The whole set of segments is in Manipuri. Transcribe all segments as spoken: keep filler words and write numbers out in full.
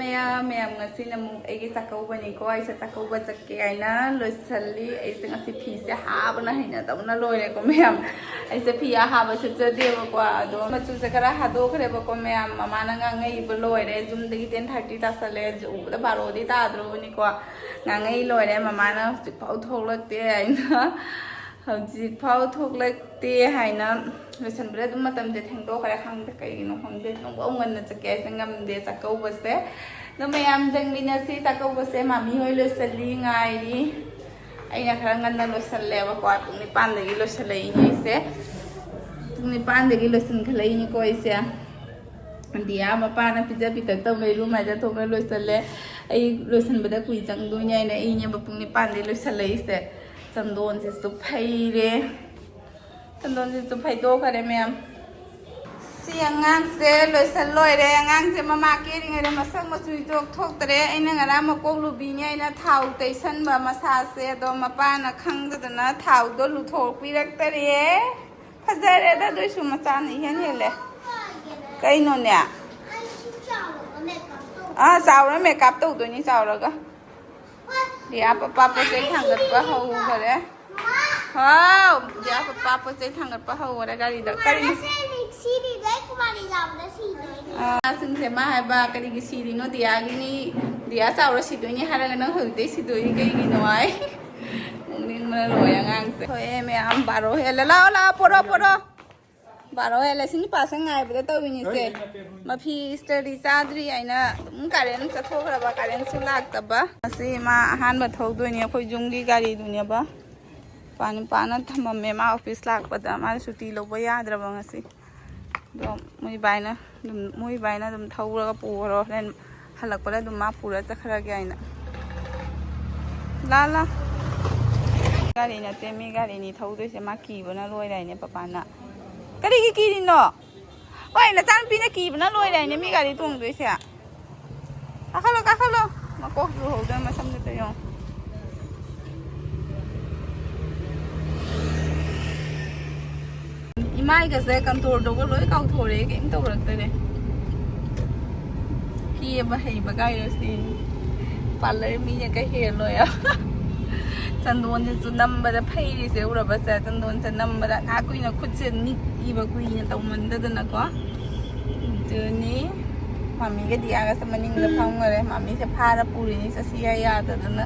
ꯃꯌꯥꯝ ꯃꯌꯥꯝ, ꯉꯁꯤꯅ ꯑꯃꯨꯛ ꯑꯩꯒꯤ ꯆꯥꯛꯀꯧꯕꯅꯤꯀꯣ꯫ ꯑꯩꯁꯦ ꯆꯥꯛꯀꯧꯕ ꯆꯠꯀꯦ ꯍꯥꯏꯅ ꯂꯣꯏꯁꯤꯜꯂꯤ꯫ ꯑꯩꯁꯦ ꯉꯁꯤ ꯐꯤꯁꯦ ꯍꯥꯕꯅ ꯍꯩꯅꯗꯕꯅ ꯂꯣꯏꯔꯦꯀꯣ ꯃꯌꯥꯝ꯫ ꯑꯩꯁꯦ ꯐꯤ ꯑꯍꯥꯕ ꯁꯦꯠꯆꯗꯦꯕꯀꯣ, ꯑꯗꯣ ꯃꯆꯨꯁꯦ ꯈꯔ ꯍꯥꯗꯣꯛꯈ꯭ꯔꯦꯕꯀꯣ ꯃꯌꯥꯝ꯫ ꯃꯃꯥꯅ ꯉꯥꯡꯉꯛꯏꯕ ꯂꯣꯏꯔꯦ꯫ ꯌꯨꯝꯗꯒꯤ ꯇꯦꯟ ꯊꯥꯔꯇꯤ ꯇꯥꯁꯜꯂꯦ, ꯎꯕꯗ ꯕꯥꯔꯣꯗꯤ ꯇꯥꯗ꯭ꯔꯣꯕꯅꯤꯀꯣ꯫ ꯉꯥꯡꯉꯛꯏ ꯂꯣꯏꯔꯦ꯫ ꯃꯃꯥꯅ ꯍꯧꯖꯤꯛꯐꯥꯎ ꯊꯣꯛꯂꯛꯇꯦ ꯍꯥꯏꯅ꯫ ꯍꯧꯖꯤꯛꯐꯥꯎ ꯊꯣꯛꯂꯛꯇꯦ ꯍꯥꯏꯅ ꯂꯣꯏꯁꯟꯕꯗ ꯑꯗꯨꯝ ꯃꯇꯝꯁꯦ ꯊꯦꯡꯗꯣꯛꯈ꯭ꯔꯦ꯫ ꯈꯪꯗꯦ ꯀꯩꯒꯤꯅꯣ ꯈꯪꯗꯦ, ꯅꯪꯕꯨ ꯉꯟꯅ ꯆꯠꯀꯦ ꯍꯥꯏꯁꯦ ꯉꯝꯗꯦ ꯆꯥꯛꯀꯧꯕꯁꯦ꯫ ꯑꯗꯣ ꯃꯌꯥꯝ ꯆꯪꯃꯤꯟꯅꯁꯤ꯫ ꯆꯥꯛꯀꯧꯕꯁꯦ ꯃꯥꯃꯤ ꯍꯣꯏ ꯂꯣꯏꯁꯜꯂꯤ, ꯉꯥꯏꯔꯤ꯫ ꯑꯩꯅ ꯈꯔ ꯉꯟꯅ ꯂꯣꯏꯁꯜꯂꯦꯕꯀꯣ, ꯄꯨꯡ ꯅꯤꯄꯥꯟꯗꯒꯤ ꯂꯣꯏꯁꯜꯂꯛꯏꯅꯦ ꯑꯩꯁꯦ꯫ ꯄꯨꯡ ꯅꯤꯄꯥꯟꯗꯒꯤ ꯂꯣꯏꯁꯤꯟꯈꯠꯂꯛꯏꯅꯤꯀꯣ ꯑꯩꯁꯦ꯫ ꯗꯤꯌꯥ ꯃꯄꯥꯅ ꯄꯤꯖ ꯄꯤꯊꯛ ꯇꯧꯅ ꯏꯔꯨ ꯃꯥꯏꯗ ꯊꯣꯛꯅ ꯂꯣꯏꯁꯜꯂꯦ꯫ ꯑꯩ ꯂꯣꯏꯁꯟꯕꯗ ꯀꯨꯏ ꯆꯪꯗꯣꯏꯅꯦ ꯍꯥꯏꯅ ꯑꯩꯅꯦꯕ ꯄꯨꯡ ꯅꯤꯄꯥꯟꯗꯒꯤ ꯂꯣꯏꯁꯜꯂꯛꯏꯁꯦ꯫ ꯆꯟꯗꯣꯟꯁꯤꯁꯨ ꯐꯩꯔꯦ꯫ ꯆꯟꯗꯣꯟꯁꯤꯁꯨ ꯐꯩꯗꯣꯛꯈꯔꯦ ꯃꯌꯥꯝ꯫ ꯁꯤ ꯑꯉꯥꯡꯁꯦ ꯂꯣꯏꯁꯜ ꯂꯣꯏꯔꯦ꯫ ꯑꯉꯥꯡꯁꯦ ꯃꯃꯥ ꯀꯦꯔꯤꯉꯩꯗ ꯃꯁꯛ ꯃꯆꯨ ꯏꯊꯣꯛ ꯊꯣꯛꯇ꯭ꯔꯦ꯫ ꯑꯩꯅ ꯉꯔꯥꯡ ꯃꯀꯣꯛ ꯂꯨꯕꯤꯅꯤ ꯍꯥꯏꯅ ꯊꯥꯎ ꯇꯩꯁꯟꯕ ꯃꯁꯥꯁꯦ, ꯑꯗꯣ ꯃꯄꯥꯅ ꯈꯪꯗꯗꯅ ꯊꯥꯎꯗꯣ ꯂꯨꯊꯣꯛꯄꯤꯔꯛꯇꯔꯦ꯫ ꯐꯖꯔꯦꯗ, ꯑꯗꯨꯏꯁꯨ ꯃꯆꯥꯅ ꯏꯍꯦꯟ ꯍꯦꯜꯂꯦ꯫ ꯀꯩꯅꯣꯅꯦ? ꯑꯥ, ꯆꯥꯎꯔ ꯃꯦꯀꯞ ꯇꯧꯗꯣꯏꯅꯤ, ꯆꯥꯎꯔꯒ꯫ ꯗꯤꯌꯥ ꯄꯄꯥ ꯄꯣꯠ ꯆꯩ ꯊꯥꯡꯒꯠꯄ ꯍꯧꯈꯔꯦ꯫ ꯍꯥꯎ, ꯗꯤꯌꯥ ꯄꯄꯥ ꯄꯣꯠ ꯆꯩ ꯊꯥꯡꯒꯠꯄ ꯍꯧꯈꯔꯦ ꯒꯥꯔꯤꯗ꯫ ꯀꯔꯤ? ꯑꯉꯥꯡꯁꯤꯡꯁꯦ ꯃꯥ ꯍꯥꯏꯕ ꯀꯔꯤꯒꯤ ꯁꯤꯔꯤꯅꯣ? ꯗꯤꯌꯥꯒꯤꯅꯤ, ꯗꯤꯌꯥ ꯆꯥꯎꯔ ꯁꯤꯗꯣꯏꯅꯤ ꯍꯥꯏꯔꯒ ꯅꯪ ꯍꯧꯖꯤꯛꯇꯩ ꯁꯤꯗꯣꯏꯅꯤ ꯀꯩꯒꯤꯅꯣ ꯍꯥꯏ꯫ ꯅꯣꯛꯅꯤꯡꯕꯅ ꯂꯣꯏꯔꯦ ꯑꯉꯥꯡꯁꯦ꯫ ꯊꯣꯛꯑꯦ ꯃꯌꯥꯝ, ꯕꯥꯔꯣ ꯍꯦꯜꯂꯦ꯫ ꯂꯥꯛꯑꯣ, ꯂꯥꯛꯑꯣ, ꯄꯣꯔꯣ, ꯄꯣꯔꯣ꯫ ꯕꯥꯔꯣ ꯍꯦꯜꯂꯦ꯫ ꯁꯤ ꯅꯨꯄꯥꯁꯦ ꯉꯥꯏꯕꯗ ꯇꯧꯔꯤꯅꯤꯁꯦ꯫ ꯃꯐꯤ ꯏꯁꯇꯔꯤ ꯆꯥꯗ꯭ꯔꯤ ꯍꯥꯏꯅ ꯑꯗꯨꯝ ꯀꯥꯔꯦꯟ ꯆꯠꯊꯣꯛꯈ꯭ꯔꯕ, ꯀꯥꯔꯦꯟꯁꯨ ꯂꯥꯛꯇꯕ꯫ ꯉꯁꯤ ꯃꯥ ꯑꯍꯥꯟꯕ ꯊꯧꯗꯣꯏꯅꯦ, ꯑꯩꯈꯣꯏ ꯌꯨꯝꯒꯤ ꯒꯥꯔꯤꯗꯨꯅꯦꯕ꯫ ꯄꯥꯟ ꯄꯥꯅ ꯊꯝꯃꯝꯃꯦ ꯃꯥ ꯑꯣꯐꯤꯁ ꯂꯥꯛꯄꯗ꯫ ꯃꯥ ꯁꯨꯇꯤ ꯂꯧꯕ ꯌꯥꯗ꯭ꯔꯕ ꯉꯁꯤ꯫ ꯑꯗꯣ ꯃꯣꯏ ꯕꯥꯏꯅ ꯑꯗꯨꯝ, ꯃꯣꯏ ꯕꯥꯏꯅ ꯑꯗꯨꯝ ꯊꯧꯔꯒ ꯄꯨꯈ꯭ꯔꯣ, ꯍꯣꯔꯦꯟ ꯍꯜꯂꯛꯄꯗ ꯑꯗꯨꯝ ꯃꯥ ꯄꯨꯔ ꯆꯠꯈ꯭ꯔꯒꯦ ꯍꯥꯏꯅ꯫ ꯂꯥ, ꯂꯥ꯫ ꯒꯥꯔꯤ ꯅꯠꯇꯦ, ꯃꯤ ꯒꯥꯔꯤꯅꯤ ꯊꯧꯗꯣꯏꯁꯦ꯫ ꯃꯥ ꯀꯤꯕꯅ ꯂꯣꯏꯔꯦ ꯍꯥꯏꯅꯦ ꯄꯄꯥꯅ꯫ ꯀꯔꯤꯒꯤ ꯀꯤꯔꯤꯅꯣ? ꯍꯣꯏ, ꯅꯆꯥꯅꯨꯄꯤꯅ ꯀꯤꯕꯅ ꯂꯣꯏꯔꯦ ꯍꯥꯏꯅꯦ ꯃꯤ ꯒꯥꯔꯤ ꯇꯣꯡꯗꯣꯏꯁꯦ꯫ ꯀꯥꯈꯠꯂꯣ, ꯀꯥꯈꯠꯂꯣ꯫ ꯃꯀꯣꯛꯇꯨ ꯎꯍꯧꯗꯅ ꯃꯁꯝꯗꯨꯗ ꯌꯦꯡꯉꯣ꯫ ꯏꯃꯥꯏꯒꯁꯦ ꯀꯟꯇ꯭ꯔꯣꯜ ꯇꯧꯕ ꯂꯣꯏ ꯀꯥꯎꯊꯣꯔꯛꯑꯦ, ꯀꯩꯝ ꯇꯧꯔꯛꯇꯔꯦ꯫ ꯀꯦꯕ ꯍꯩꯕ ꯀꯥꯏꯔꯁꯤ꯫ ꯄꯥꯔꯂꯔ ꯃꯤꯅ ꯀꯩ ꯍꯦꯜꯂꯣꯏ꯫ ꯆꯟꯗꯣꯟꯁꯤꯁꯨ ꯅꯝꯕꯗ ꯐꯩꯔꯤꯁꯦ ꯎꯔꯕꯁꯦ? ꯆꯟꯗꯣꯟꯁꯦ ꯅꯝꯕꯗ ꯉꯥꯏꯍꯥꯛ ꯀꯨꯏꯅ ꯈꯨꯠꯁꯦ ꯅꯤꯛꯏꯕ, ꯀꯨꯏꯅ ꯇꯧꯃꯟꯗꯗꯅꯀꯣ꯫ ꯑꯗꯨꯅꯤ꯫ ꯃꯥꯃꯤꯒ ꯗꯤꯌꯥꯒꯁꯦ ꯃꯅꯤꯡꯗ ꯐꯝꯈꯔꯦ꯫ ꯃꯥꯃꯤꯁꯦ ꯐꯥꯔ ꯄꯨꯔꯤꯅꯤ, ꯆꯠꯁꯤ ꯌꯥ ꯌꯥꯗꯗꯅ꯫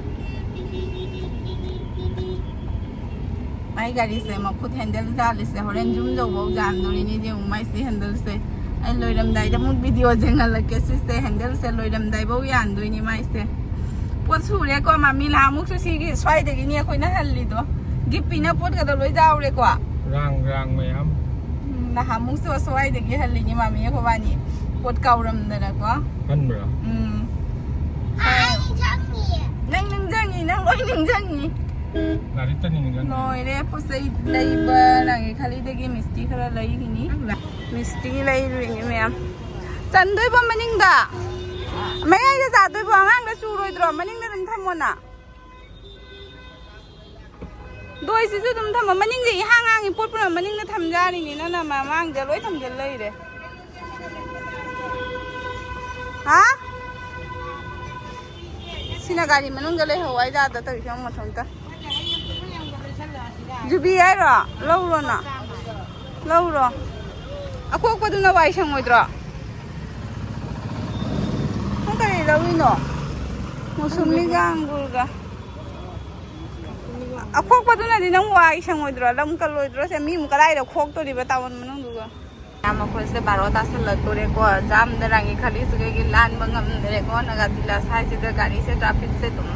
ꯃꯥꯏ ꯒꯥꯔꯤꯁꯦ ꯃꯈꯨꯠ ꯍꯦꯟꯗꯜ ꯌꯥꯜꯂꯤꯁꯦ ꯍꯣꯔꯦꯟ ꯌꯨꯝ ꯌꯧꯕꯧ ꯌꯥꯟꯗꯣꯔꯤꯅꯤ꯫ ꯌꯦꯡꯉꯨ ꯃꯥꯏꯁꯦ ꯍꯦꯟꯗꯜꯁꯦ꯫ ꯑꯩ ꯂꯣꯏꯔꯝꯗꯥꯏꯗ ꯑꯃꯨꯛ ꯚꯤꯗꯤꯑꯣ ꯌꯦꯡꯍꯜꯂꯛꯀꯦ꯫ ꯁꯤꯁꯦ ꯍꯦꯟꯗꯜꯁꯦ ꯂꯣꯏꯔꯝꯗꯥꯏꯐꯧ ꯌꯥꯟꯗꯣꯏꯅꯤ ꯃꯥꯏꯁꯦ꯫ ꯄꯣꯠ ꯁꯨꯔꯦꯀꯣ ꯃꯥꯃꯤ, ꯅꯍꯥꯟꯃꯨꯛꯁꯨ ꯁꯤꯒꯤ ꯁ꯭ꯋꯥꯏꯗꯒꯤꯅꯤ ꯑꯩꯈꯣꯏꯅ ꯍꯜꯂꯤꯗꯣ꯫ ꯒꯤꯞꯄꯤꯅ ꯄꯣꯠꯀꯗꯣ ꯂꯣꯏ ꯌꯥꯎꯔꯦꯀꯣ꯫ ꯔꯥꯡ ꯔꯥꯡ ꯃꯌꯥꯝ꯫ ꯎꯝ, ꯅꯍꯥꯟꯃꯨꯛꯁꯨ ꯁ꯭ꯋꯥꯏꯗꯒꯤ ꯍꯜꯂꯤꯅꯤ ꯃꯥꯃꯤ ꯑꯩꯈꯣꯏꯕꯥꯅꯤ꯫ ꯄꯣꯠ ꯀꯥꯎꯔꯝꯗꯅꯀꯣ꯫ ꯍꯟꯕ꯭ꯔꯣ? ꯎꯝ꯫ ꯑꯩ ꯅꯤꯡꯁꯤꯡꯉꯤꯌꯦ꯫ ꯅꯪ ꯅꯤꯡꯁꯤꯡꯉꯤ, ꯅꯪ ꯂꯣꯏ ꯅꯤꯡꯁꯤꯡꯉꯤ꯫ ꯂꯥꯏꯔꯤꯛꯇꯅꯤ ꯅꯤꯡꯁꯤꯡꯉꯤ꯫ ꯂꯣꯏꯔꯦ, ꯄꯣꯠ ꯆꯩ ꯂꯩꯕ ꯂꯥꯡꯉꯦ ꯈꯜꯂꯤꯗꯒꯤ ꯃꯤꯁꯇꯤ ꯈꯔ ꯂꯩꯔꯤꯅꯤ꯫ ꯃꯤꯁꯇꯤ ꯂꯩꯔꯨꯏꯅꯤ ꯃꯌꯥꯝ꯫ ꯆꯟꯗꯣꯏꯕꯣ ꯃꯅꯤꯡꯗ? ꯃꯌꯥꯏꯗ ꯆꯥꯗꯣꯏꯕꯣ? ꯑꯉꯥꯡꯗ ꯆꯨꯔꯣꯏꯗ꯭ꯔꯣ? ꯃꯅꯤꯡꯗ ꯑꯗꯨꯝ ꯊꯝꯃꯣꯅ꯫ ꯗꯣꯏꯁꯤꯁꯨ ꯑꯗꯨꯝ ꯊꯝꯃꯣ꯫ ꯃꯅꯤꯡꯗ ꯏꯍꯥꯡ ꯍꯥꯡꯉꯤ ꯄꯣꯠ ꯄꯨꯝꯅꯃꯛ ꯃꯅꯤꯡꯗ ꯊꯝꯖꯥꯔꯤꯅꯤ꯫ ꯅꯪꯅ ꯃꯃꯥꯡꯗ ꯂꯣꯏ ꯊꯝꯖꯤꯜ ꯂꯩꯔꯦ꯫ ꯍꯥ? ꯁꯤꯅ ꯒꯥꯔꯤ ꯃꯅꯨꯡꯗ ꯂꯩꯍꯧ ꯍꯥꯏꯗ ꯑꯥꯗ ꯇꯧꯔꯤꯁꯦ ꯑꯃꯨꯛ ꯃꯊꯟꯇ꯫ ꯖꯨꯕꯤ ꯍꯥꯏꯔꯣ? ꯂꯧꯔꯣꯅ꯫ ꯂꯧꯔꯣ꯫ ꯑꯀꯣꯛꯄꯗꯨꯅ ꯋꯥꯏ ꯁꯪꯉꯣꯏꯗ꯭ꯔꯣ? ꯅꯪ ꯀꯔꯤ ꯂꯧꯔꯤꯅꯣ? ꯃꯨꯁꯨꯝꯅꯤꯒ ꯑꯪꯒꯨꯔꯒ꯫ ꯑꯈꯣꯛꯄꯗꯨꯅꯗꯤ ꯅꯪ ꯋꯥꯏ ꯁꯪꯉꯣꯏꯗ꯭ꯔꯣ? ꯂꯝ ꯀꯜꯂꯣꯏꯗ꯭ꯔꯣ? ꯁꯦ ꯃꯤ ꯑꯃꯨꯛ ꯀꯗꯥꯏꯗ ꯈꯣꯛꯇꯣꯔꯤꯕ ꯇꯥꯎꯟ ꯃꯅꯨꯡꯗꯨꯒ? ꯃꯌꯥꯝ ꯑꯩꯈꯣꯏꯁꯦ ꯕꯥꯔꯣ ꯇꯥꯁꯜꯂꯛꯇꯣꯔꯦꯀꯣ꯫ ꯖꯥꯝꯗ ꯔꯥꯅꯤ ꯈꯜꯂꯤꯁꯤꯗꯒꯤ ꯂꯥꯟꯕ ꯉꯝꯗ꯭ꯔꯦꯀꯣ꯫ ꯅꯥꯒꯥꯇꯤꯂꯥ ꯁ꯭ꯋꯥꯏꯁꯤꯗ ꯒꯥꯔꯤꯁꯦ ꯇ꯭ꯔꯥꯐꯤꯛꯁꯦ ꯑꯗꯨꯝ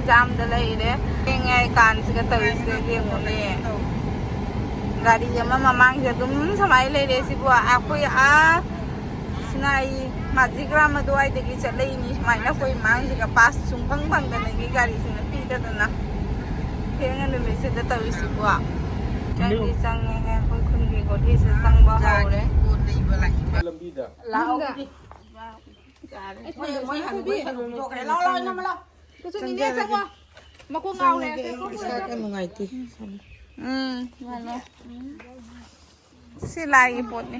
ꯖꯥꯝꯗ ꯂꯩꯔꯦ꯫ ꯊꯦꯡꯉꯦ ꯀꯥꯟꯁꯤꯒ ꯇꯧꯔꯤꯁꯦ ꯌꯦꯡꯉꯨꯅꯦ꯫ ꯒꯥꯔꯤ ꯑꯃ ꯃꯃꯥꯡꯁꯦ ꯑꯗꯨꯝ ꯁꯨꯃꯥꯏꯅ ꯂꯩꯔꯦ꯫ ꯁꯤꯕꯨ ꯑꯩꯈꯣꯏ ꯑꯥ ꯁꯤꯅ ꯑꯩ ꯃꯥꯖꯤ ꯒ꯭ꯔꯥꯝ ꯑꯗꯨꯋꯥꯏꯗꯒꯤ ꯆꯠꯂꯛꯏꯅꯤ꯫ ꯁꯨꯃꯥꯏꯅ ꯑꯩꯈꯣꯏ ꯃꯥꯡꯁꯤꯒ ꯄꯥꯁ ꯁꯨꯡꯐꯪ ꯐꯪꯗꯅꯒꯤ ꯒꯥꯔꯤꯁꯤꯅ ꯄꯤꯗꯗꯅ ꯊꯦꯡꯉ ꯅꯨꯃꯤꯠꯁꯤꯗ ꯇꯧꯔꯤꯁꯤꯕꯣ꯫ ꯆꯪꯗꯤ ꯆꯪꯉꯦꯍꯦ ꯑꯩꯈꯣꯏ ꯈꯨꯟꯒꯤ ꯒꯣꯂꯤꯁꯦ ꯆꯪꯕ ꯍꯧꯔꯦ꯫ ꯂꯝꯕꯤꯗ꯫ ꯂꯥꯛꯑꯣ꯫ ꯃꯣꯏ, ꯃꯣꯏ ꯍꯅꯨꯕ ꯍꯅꯨꯕꯤ ꯊꯣꯛꯈ꯭ꯔꯦ꯫ ꯂꯥꯎ, ꯂꯥꯎ, ꯏꯅꯝꯃ, ꯂꯥꯎ꯫ ꯀꯨꯁꯨ ꯅꯤꯅꯦ ꯆꯪꯉꯣ꯫ ꯃꯈꯣꯡ ꯉꯥꯎꯔꯦ꯫ ꯏꯁꯥ ꯈꯔ ꯅꯨꯡꯉꯥꯏꯇꯦ꯫ ꯎꯝ, ꯃꯥꯅꯦ꯫ ꯁꯤ ꯂꯥꯏꯒꯤ ꯄꯣꯠꯅꯤ꯫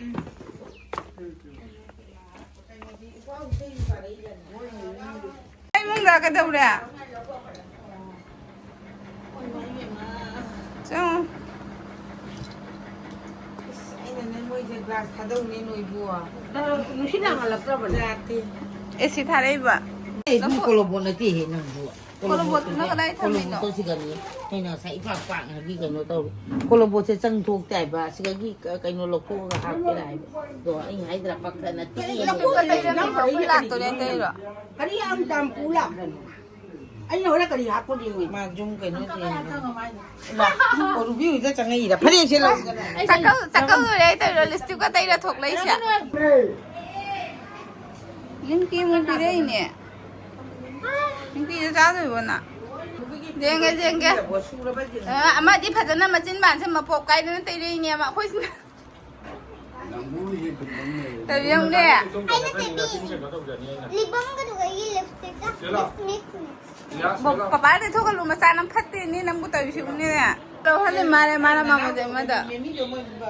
ꯏꯃꯨꯡꯗ ꯀꯩꯗꯧꯔꯦ? ꯆꯪꯉꯣ꯫ ꯑꯁ, ꯑꯩꯅꯅꯦ ꯃꯣꯏꯁꯦ ꯒ꯭ꯂꯥꯁ ꯊꯥꯗꯧꯅꯦ ꯅꯣꯏꯕꯨ꯫ ꯅꯨꯡꯁꯤꯠ ꯂꯥꯡꯍꯜꯂꯛꯇ꯭ꯔꯕꯅꯦ꯫ ꯌꯥꯗꯦ꯫ ꯑꯦꯁꯤ ꯊꯥꯔꯛꯏꯕ꯫ ꯑꯦ, ꯅꯪ ꯀꯣꯂꯣꯝꯕꯣꯠ ꯅꯠꯇꯦꯍꯦ ꯅꯪꯕꯨ꯫ ꯀꯣꯂꯣꯝꯕꯣꯠꯇꯨꯅ ꯀꯗꯥꯏ ꯊꯝꯃꯤꯅꯣ? ꯀꯣꯂꯣꯝꯕꯣꯠꯇꯣ ꯁꯤꯗꯅꯤ꯫ ꯑꯩꯅ ꯉꯁꯥꯏ ꯏꯄꯥꯛ ꯄꯥꯛꯅ ꯍꯥꯏꯕꯤ ꯀꯩꯅꯣ ꯇꯧꯔꯦ꯫ ꯀꯣꯂꯣꯝꯕꯣꯠꯁꯦ ꯆꯪ ꯊꯣꯛꯇꯦ ꯍꯥꯏꯕ꯫ ꯁꯤꯗꯒꯤ ꯀ-, ꯀꯩꯅꯣ ꯂꯧꯊꯣꯛꯑꯒ ꯍꯥꯞꯀꯦꯔꯥ ꯍꯥꯏꯕ꯫ ꯑꯗꯣ ꯑꯩꯅ ꯍꯥꯏꯗ꯭ꯔꯥ ꯄꯛꯊꯅ ꯇꯦꯛꯑꯦꯅ꯫ ꯂꯐꯨꯒ ꯇꯩꯔꯒ ꯂꯥꯛꯇꯣꯔꯦ ꯇꯩꯔꯣ? ꯀꯔꯤ ꯌꯥꯝ ꯇꯥꯝ ꯄꯨ ꯂꯥꯛꯈ꯭ꯔꯅꯣ? ꯑꯩꯅ ꯍꯣꯔꯦꯟ ꯀꯔꯤ ꯍꯥꯞꯄꯨꯗꯣꯏꯅꯣ? ꯃꯥ ꯌꯨꯝ ꯀꯩꯅꯣ ꯇꯧꯔꯤꯅꯣ? ꯏꯃꯥ, ꯑꯣ, ꯔꯨꯕꯤ ꯍꯣꯏꯗ ꯆꯪꯉꯛꯏꯔ? ꯐꯅꯦꯛꯁꯦ ꯂꯧꯗꯅ꯫ ꯆꯥꯛꯀꯧ-, ꯆꯥꯛꯀꯧꯗꯣꯔꯦ ꯍꯥꯏ ꯇꯧꯔꯤꯔꯣ? ꯂꯤꯞꯁꯇꯤꯛꯀ ꯇꯩꯔ ꯊꯣꯛꯂꯛꯏꯁꯦ? ꯅꯤꯡꯀꯤ ꯑꯃꯨꯛ ꯄꯤꯔꯛꯏꯅꯦ꯫ ꯅꯤꯡꯀꯤꯁꯦ ꯆꯥꯗꯣꯏꯕꯣ ꯅꯪ? ꯌꯦꯡꯒꯦ, ꯌꯦꯡꯒꯦ꯫ ꯑ, ꯑꯃꯗꯤ ꯐꯖꯅ ꯃꯆꯤꯟ ꯕꯥꯟꯁꯦ ꯃꯄꯣꯞ ꯀꯥꯏꯗꯅ ꯇꯩꯔꯛꯏꯅꯦ ꯑꯃ꯫ ꯑꯩꯈꯣꯏꯁꯤꯅ ꯇꯧꯕꯤꯌꯨꯅꯦ꯫ ꯑꯩꯅ ꯇꯩꯕꯤ꯫ ꯂꯤꯞ ꯕꯥꯝꯒꯗꯨꯒ ꯑꯩꯒꯤ ꯂꯤꯞꯁꯇꯤꯛꯀ ꯃꯤꯛꯁ ꯃꯤꯛꯁꯅꯦ꯫ ꯕ-, ꯄꯄꯥꯗ ꯊꯣꯛꯍꯜꯂꯨ, ꯃꯆꯥ ꯅꯪ ꯐꯠꯇꯦꯅꯦ, ꯅꯪꯕꯨ ꯇꯧꯔꯤꯁꯤꯕꯨꯅꯦ꯫ ꯇꯧꯍꯜꯂꯦ ꯃꯥꯅꯦ, ꯃꯥꯅ ꯃꯥꯃꯣꯗꯤ ꯑꯃꯗ꯫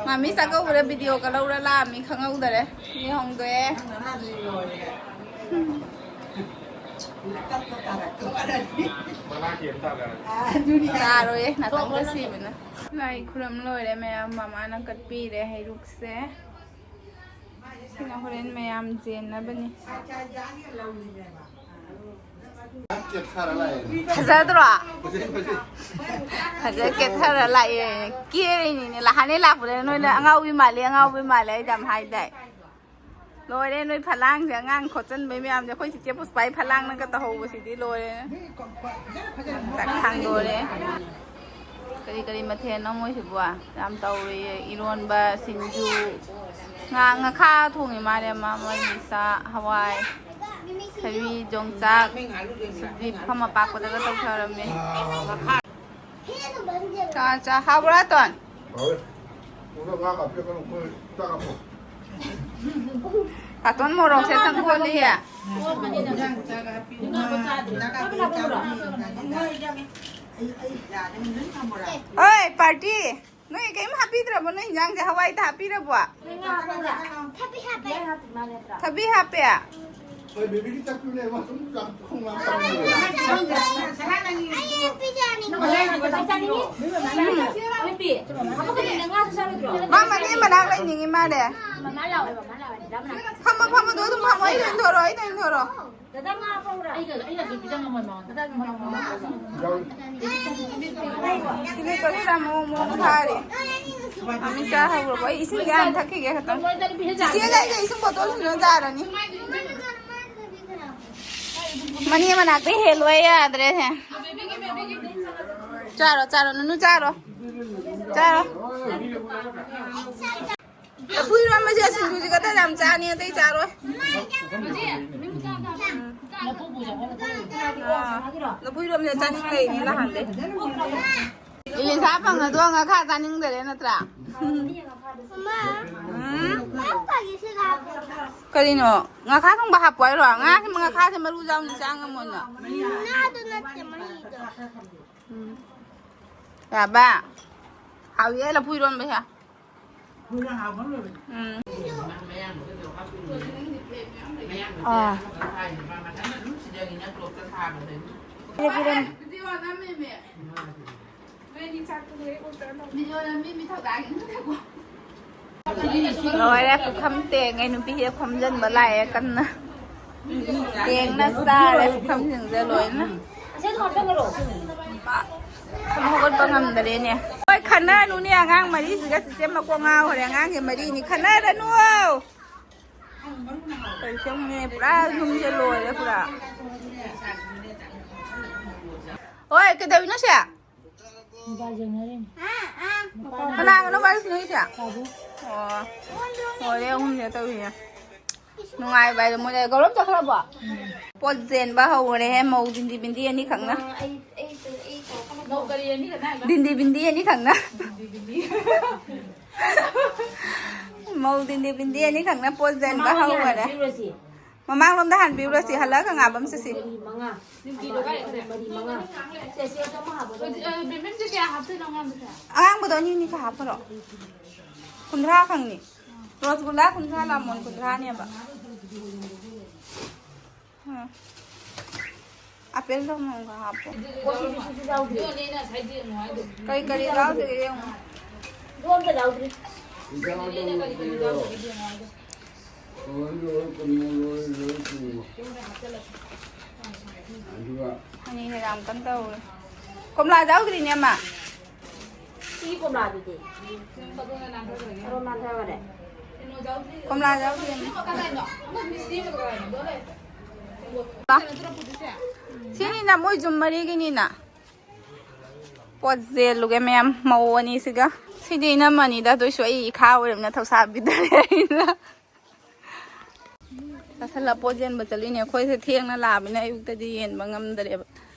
ꯃꯥꯃꯤ ꯆꯥꯛꯀꯧꯕꯗ ꯚꯤꯗꯤꯑꯣꯒ ꯂꯧꯔ ꯂꯥꯛꯑꯝꯃꯤ, ꯈꯪꯍꯧꯗꯔꯦ꯫ ꯃꯤ ꯍꯣꯡꯗꯣꯛꯑꯦ꯫ ꯇꯥꯔꯣꯏꯌꯦ, ꯅꯥꯇꯪꯗ ꯁꯤꯕꯅ꯫ ꯂꯥꯏ ꯈꯨꯔꯝ ꯂꯣꯏꯔꯦ ꯃꯌꯥꯝ, ꯃꯃꯥꯅ ꯀꯠꯄꯤꯔꯦ ꯍꯩꯔꯨꯛꯁꯦ꯫ ꯁꯤꯅ ꯍꯣꯔꯦꯟ ꯃꯌꯥꯝ ꯌꯦꯟꯅꯕꯅꯤ꯫ ꯐꯖꯗ꯭ꯔꯣ? ꯐꯖ ꯀꯦꯊꯔ ꯂꯥꯛꯑꯦ꯫ ꯀꯦꯔꯤꯅꯤꯅꯦ꯫ ꯂꯍꯥꯟꯅꯦ ꯂꯥꯛꯄꯗ ꯅꯣꯏꯅ "ꯑꯉꯥꯎꯕꯤ ꯃꯥꯜꯂꯤ, ꯑꯉꯥꯎꯕꯤ ꯃꯥꯜꯂꯤ" ꯑꯩꯗꯤ ꯌꯥꯝ ꯍꯥꯏꯗꯥꯏ? ꯂꯣꯏꯔꯦ ꯅꯣꯏ ꯐꯂꯥꯡꯁꯦ, ꯑꯉꯥꯡ ꯈꯣꯠꯆꯟꯕꯩ ꯃꯌꯥꯝꯁꯦ꯫ ꯑꯩꯈꯣꯏ ꯆꯤꯆꯦ ꯄꯨꯁꯄꯥꯏ ꯐꯂꯥꯡꯅꯒ ꯇꯧꯍꯧꯕꯁꯤꯗꯤ ꯂꯣꯏꯔꯦ꯫ ꯆꯥꯛ ꯊꯥꯡꯗꯣꯔꯦ꯫ ꯀꯔꯤ ꯀꯔꯤ ꯃꯊꯦꯜꯅꯣ ꯃꯣꯏꯁꯤꯕꯣ? ꯌꯥꯝ ꯇꯧꯔꯤꯌꯦ꯫ ꯏꯔꯣꯟꯕ, ꯁꯤꯡꯖꯨ, ꯉꯥ, ꯉꯥꯈꯥ ꯊꯣꯡꯉꯤ ꯃꯥꯜꯂꯦ ꯑꯃ, ꯃꯣꯏ ꯃꯤꯁꯥ, ꯍꯋꯥꯏ, ꯊꯕꯤ, ꯌꯣꯡꯆꯥꯛ, ꯁꯤꯗꯤ ꯄꯨꯈꯝ ꯑꯄꯥꯛꯄꯗꯒ ꯇꯧꯊꯔꯝꯃꯦ꯫ ꯆꯥ, ꯆꯥ꯫ ꯍꯥꯎꯕ꯭ꯔꯥ, ꯑꯇꯣꯟ? ꯍꯥꯎꯋꯦ꯫ ꯎꯗ ꯉꯥ ꯀꯥꯞꯄꯤꯔꯛꯀꯅꯨ, ꯑꯩꯈꯣꯏ ꯆꯥꯛ ꯀꯥꯞꯄꯣ꯫ ꯑꯇꯣꯟ ꯃꯣꯔꯣꯛꯁꯦ ꯆꯪ ꯀꯣꯜꯂꯤꯌꯦ꯫ ꯑꯣꯏ, ꯄꯥꯔꯇꯤ꯫ ꯅꯣꯏ ꯀꯩꯝ ꯍꯥꯞꯄꯤꯗ꯭ꯔꯕꯣ? ꯅꯣꯏ ꯏꯟꯖꯥꯡꯁꯦ ꯍꯋꯥꯏꯗ ꯍꯥꯞꯄꯤꯔꯕꯣ? ꯊꯕꯤ ꯍꯥꯞꯄꯦ꯫ ꯊꯕꯤ ꯍꯥꯞꯄꯦ? ꯍꯣꯏ, ꯕꯦꯕꯤꯒꯤ ꯆꯠꯄꯅꯦ, ꯃꯥ ꯁꯨꯝ ꯆꯥꯛ ꯊꯣꯡ ꯂꯥꯝ ꯆꯪꯉꯦ꯫ ꯑꯩ ꯄꯤꯖꯅꯤꯡꯉꯦ꯫ ꯄꯤ, ꯑꯃꯨꯛꯀꯗꯤ ꯅꯪ ꯉꯥꯁꯨ ꯆꯥꯔꯣꯏꯗ꯭ꯔꯣ? ꯃꯥ ꯃꯅꯦ ꯃꯅꯥꯛ ꯂꯩꯅꯤꯡꯉꯤ ꯃꯥꯅꯦ꯫ ꯃꯃꯥ ꯂꯥꯛꯑꯣ, ꯃꯃꯥ ꯂꯥꯛꯑꯣ, ꯗꯗꯥ ꯃꯅꯥꯛ ꯂꯥꯛꯑꯣ꯫ ꯐꯝꯃꯣ, ꯐꯝꯃꯣ, ꯑꯗꯨ ꯑꯗꯨꯝ ꯐꯝꯃꯣ, ꯑꯩ ꯂꯦꯡꯊꯣꯔꯛꯑꯣ, ꯑꯩ ꯂꯦꯡꯊꯣꯔꯛꯑꯣ꯫ ꯗꯗꯥ ꯃꯅꯥꯛ ꯐꯝꯃꯨꯔꯥ? ꯑꯩꯒ, ꯑꯩꯅꯁꯨ ꯄꯤꯖ ꯉꯝꯃꯣꯏ ꯃꯉꯣꯟꯗ꯫ ꯗꯗꯥ ꯃꯅꯥꯛ ꯐꯝꯃꯨꯔꯥ? ꯀꯤꯂꯤꯛ ꯀꯔꯤꯔꯥ ꯃꯑꯣꯡ ꯃꯑꯣꯡ ꯊꯥꯔꯤ꯫ ꯃꯃꯤꯡ ꯆꯥ ꯍꯧꯔꯕ? ꯑꯩ ꯏꯁꯤꯡꯁꯦ ꯍꯥꯟꯅ ꯊꯛꯈꯤꯒꯦ ꯈꯛꯇꯪ꯫ ꯆꯤꯆꯦ, ꯅꯪꯒꯤ ꯏꯁꯤꯡ ꯕꯣꯇꯜꯁꯤꯅ ꯌꯥꯔꯅꯤ꯫ ꯃꯅꯦ ꯃꯅꯥꯛꯇ ꯍꯦꯜꯂꯣ ꯌꯥꯗ꯭ꯔꯦꯍꯦ꯫ ꯆꯥꯔꯣ, ꯆꯥꯔꯣ, ꯅꯨꯅꯨ ꯆꯥꯔꯣ꯫ ꯆꯥꯔꯣ꯫ ꯂꯐꯨ ꯏꯔꯣꯝꯕꯁꯦ ꯁꯤꯡꯖꯨꯁꯤꯒ ꯌꯥꯝ ꯆꯥꯅꯤ, ꯑꯇꯩ ꯆꯥꯔꯣꯏ꯫ ꯑꯥ, ꯂꯐꯨ ꯏꯔꯣꯝꯕꯁꯦ ꯆꯥꯅꯤꯡ ꯂꯩꯅꯦ ꯅꯍꯥꯟꯗꯩ꯫ ꯏꯂꯤꯁꯥ ꯐꯪꯅꯗꯣ ꯉꯥꯈꯥ ꯆꯥꯅꯤꯡꯗꯔꯦ ꯅꯠꯇ꯭ꯔꯥ? ꯎꯝ? ꯀꯔꯤꯅꯣ? ꯉꯥꯈꯥ ꯊꯣꯡꯕ ꯍꯥꯞꯄꯣ ꯍꯥꯏꯔꯣ? ꯉꯥ, ꯉꯥꯈꯥꯁꯦ ꯃꯔꯨ ꯌꯥꯎꯅ ꯆꯥ ꯉꯝꯃꯣꯏ ꯅꯪ꯫ ꯎꯝ꯫ ꯌꯥꯕ? ꯍꯥꯎꯏꯌꯦ ꯂꯐꯨ ꯏꯔꯣꯟꯕꯁꯦ꯫ ꯎꯝ꯫ ꯑꯥ꯫ ꯂꯣꯏꯔꯦ, ꯄꯨꯈꯝ ꯇꯦꯡꯉꯦ꯫ ꯅꯨꯄꯤꯁꯦ ꯐꯝꯖꯟꯕ ꯂꯥꯛꯑꯦ ꯀꯟꯅ꯫ ꯇꯦꯡꯅ ꯆꯥꯔꯦ ꯄꯨꯈꯝꯁꯤꯡꯁꯦ ꯂꯣꯏꯅ꯫ ꯁꯨꯝ ꯍꯧꯒꯠꯄ ꯉꯝꯗꯔꯦꯅꯦ꯫ ꯍꯣꯏ, ꯈꯟꯅꯔꯅꯨꯅꯦ, ꯑꯉꯥꯡ ꯃꯔꯤꯁꯤꯒ ꯆꯤꯆꯦ ꯃꯀꯣꯛ ꯉꯥꯎꯈ꯭ꯔꯦ꯫ ꯑꯉꯥꯡꯁꯦ ꯃꯔꯤꯅꯤ, ꯈꯟꯅꯔꯅꯨ꯫ ꯀꯩꯁꯦ ꯌꯦꯡꯉꯨꯅꯦ, ꯄꯨꯔꯥ ꯌꯨꯝꯁꯦ ꯂꯣꯏꯔꯦ ꯄꯨꯔꯥ꯫ ꯍꯣꯏ, ꯀꯩꯗꯧꯔꯤꯅꯣ ꯁꯦ? ꯃꯣꯕꯥꯏꯜ ꯌꯦꯡꯅꯔꯤꯅꯤ꯫ ꯀꯅꯥꯒꯅꯣ ꯋꯥꯔꯤ ꯁꯥꯟꯅꯩꯁꯦ? ꯇꯥꯕꯨ꯫ ꯑꯣ꯫ ꯂꯣꯏꯔꯦ ꯑꯍꯨꯝꯁꯦ ꯇꯧꯔꯤꯁꯦ꯫ ꯅꯨꯡꯉꯥꯏꯕ ꯍꯥꯏꯗꯣ ꯃꯣꯏꯗ ꯒꯧꯔꯝ ꯆꯠꯈ꯭ꯔꯕꯣ? ꯎꯝ꯫ ꯄꯣꯠ ꯆꯦꯟꯕ ꯍꯧꯔꯦꯍꯦ, ꯃꯧ ꯗꯤꯟꯗꯤ ꯕꯤꯟꯗꯤ ꯑꯅꯤꯈꯛꯅ꯫ ꯃꯧ ꯀꯔꯤ ꯑꯅꯤꯈꯛꯅ ꯍꯥꯏꯕ? ꯗꯤꯟꯗꯤ ꯕꯤꯟꯗꯤ ꯑꯅꯤꯈꯛꯅ꯫ ꯗꯤꯟꯗꯤ ꯕꯤꯟꯗꯤ꯫ ꯃꯧ ꯗꯤꯟꯗꯤ ꯕꯤꯟꯗꯤ ꯑꯅꯤꯈꯛꯅ ꯄꯣꯠ ꯆꯦꯟꯕ ꯃꯃꯥꯡꯂꯣꯝꯗ ꯍꯧꯈꯔꯦ꯫ ꯍꯥꯟꯅ ꯄꯤꯔꯨꯔꯁꯤ꯫ ꯃꯃꯥꯡꯂꯣꯝꯗ ꯍꯥꯟ ꯄꯤꯔꯨꯔꯁꯤ, ꯍꯜꯂꯛꯑꯒ ꯉꯥꯕꯝ ꯆꯠꯁꯤ꯫ ꯃꯔꯤ ꯃꯉꯥ꯫ ꯃꯔꯤ ꯃꯉꯥ꯫ ꯁꯦ, ꯁꯦ, ꯑꯗꯨ ꯑꯃ ꯍꯥꯞꯄꯣ꯫ ꯍꯧꯖꯤꯛ, ꯑ, ꯕꯦꯝꯕꯦꯝꯁꯦ ꯀꯌꯥ ꯍꯥꯞꯇꯣꯏꯅꯣ ꯑꯉꯥꯡꯕꯗ? ꯑꯉꯥꯡꯕꯗꯣ ꯑꯅꯤ ꯑꯅꯤ ꯈꯛ ꯍꯥꯞꯄꯔꯣ? ꯀꯨꯟꯊ꯭ꯔꯥ ꯈꯛꯅꯤ꯫ ꯔꯣꯁꯒꯨꯂꯥ ꯀꯨꯟꯊ꯭ꯔꯥ, ꯂꯥꯃꯣꯟ ꯀꯨꯟꯊ꯭ꯔꯥꯅꯦꯕ꯫ ꯑꯄꯦꯜꯗꯣ ꯑꯃꯃꯝꯒ ꯍꯥꯞꯄꯣ꯫ ꯀꯔꯤ ꯀꯔꯤ ꯌꯥꯎꯗꯒꯦ ꯌꯦꯡꯉꯣ꯫ ꯑꯗꯨꯒ ꯑꯅꯤꯁꯦ ꯌꯥꯝ ꯀꯟꯅ ꯇꯧꯔꯦ꯫ ꯀꯣꯝꯂꯥ ꯌꯥꯎꯗ꯭ꯔꯤꯅꯦ ꯑꯃ꯫ ꯁꯤꯒꯤ ꯀꯣꯝꯂꯥꯗꯨꯗꯤ? ꯀꯔꯣꯝ ꯅꯥꯟꯊꯈꯔꯦ? ꯀꯣꯝꯂꯥ ꯌꯥꯎꯗ꯭ꯔꯤꯅꯦ꯫ ꯁꯤꯅꯤꯅ ꯃꯣꯏ ꯌꯨꯝ ꯃꯔꯤꯒꯤꯅꯤꯅ꯫ ꯄꯣꯠ ꯆꯦꯜꯂꯨꯒꯦ ꯃꯌꯥꯝ, ꯃꯧ ꯑꯅꯤꯁꯤꯒ꯫ ꯁꯤꯗꯤ ꯏꯅꯝꯃꯅꯤꯗ, ꯑꯗꯨꯏꯁꯨ ꯑꯩ ꯏꯈꯥ ꯑꯣꯏꯔꯕꯅ ꯊꯧꯁꯥꯕꯤꯗ꯭ꯔꯦ ꯑꯩꯅ꯫ ꯆꯥꯁꯜꯂ ꯄꯣꯠ ꯌꯦꯟꯕ ꯆꯠꯂꯤꯅꯦ꯫ ꯑꯩꯈꯣꯏꯁꯦ ꯊꯦꯡꯅ ꯂꯥꯛꯑꯕꯅꯤꯅ ꯑꯌꯨꯛꯇꯗꯤ ꯌꯦꯟꯕ ꯉꯝꯗ꯭ꯔꯦꯕ꯫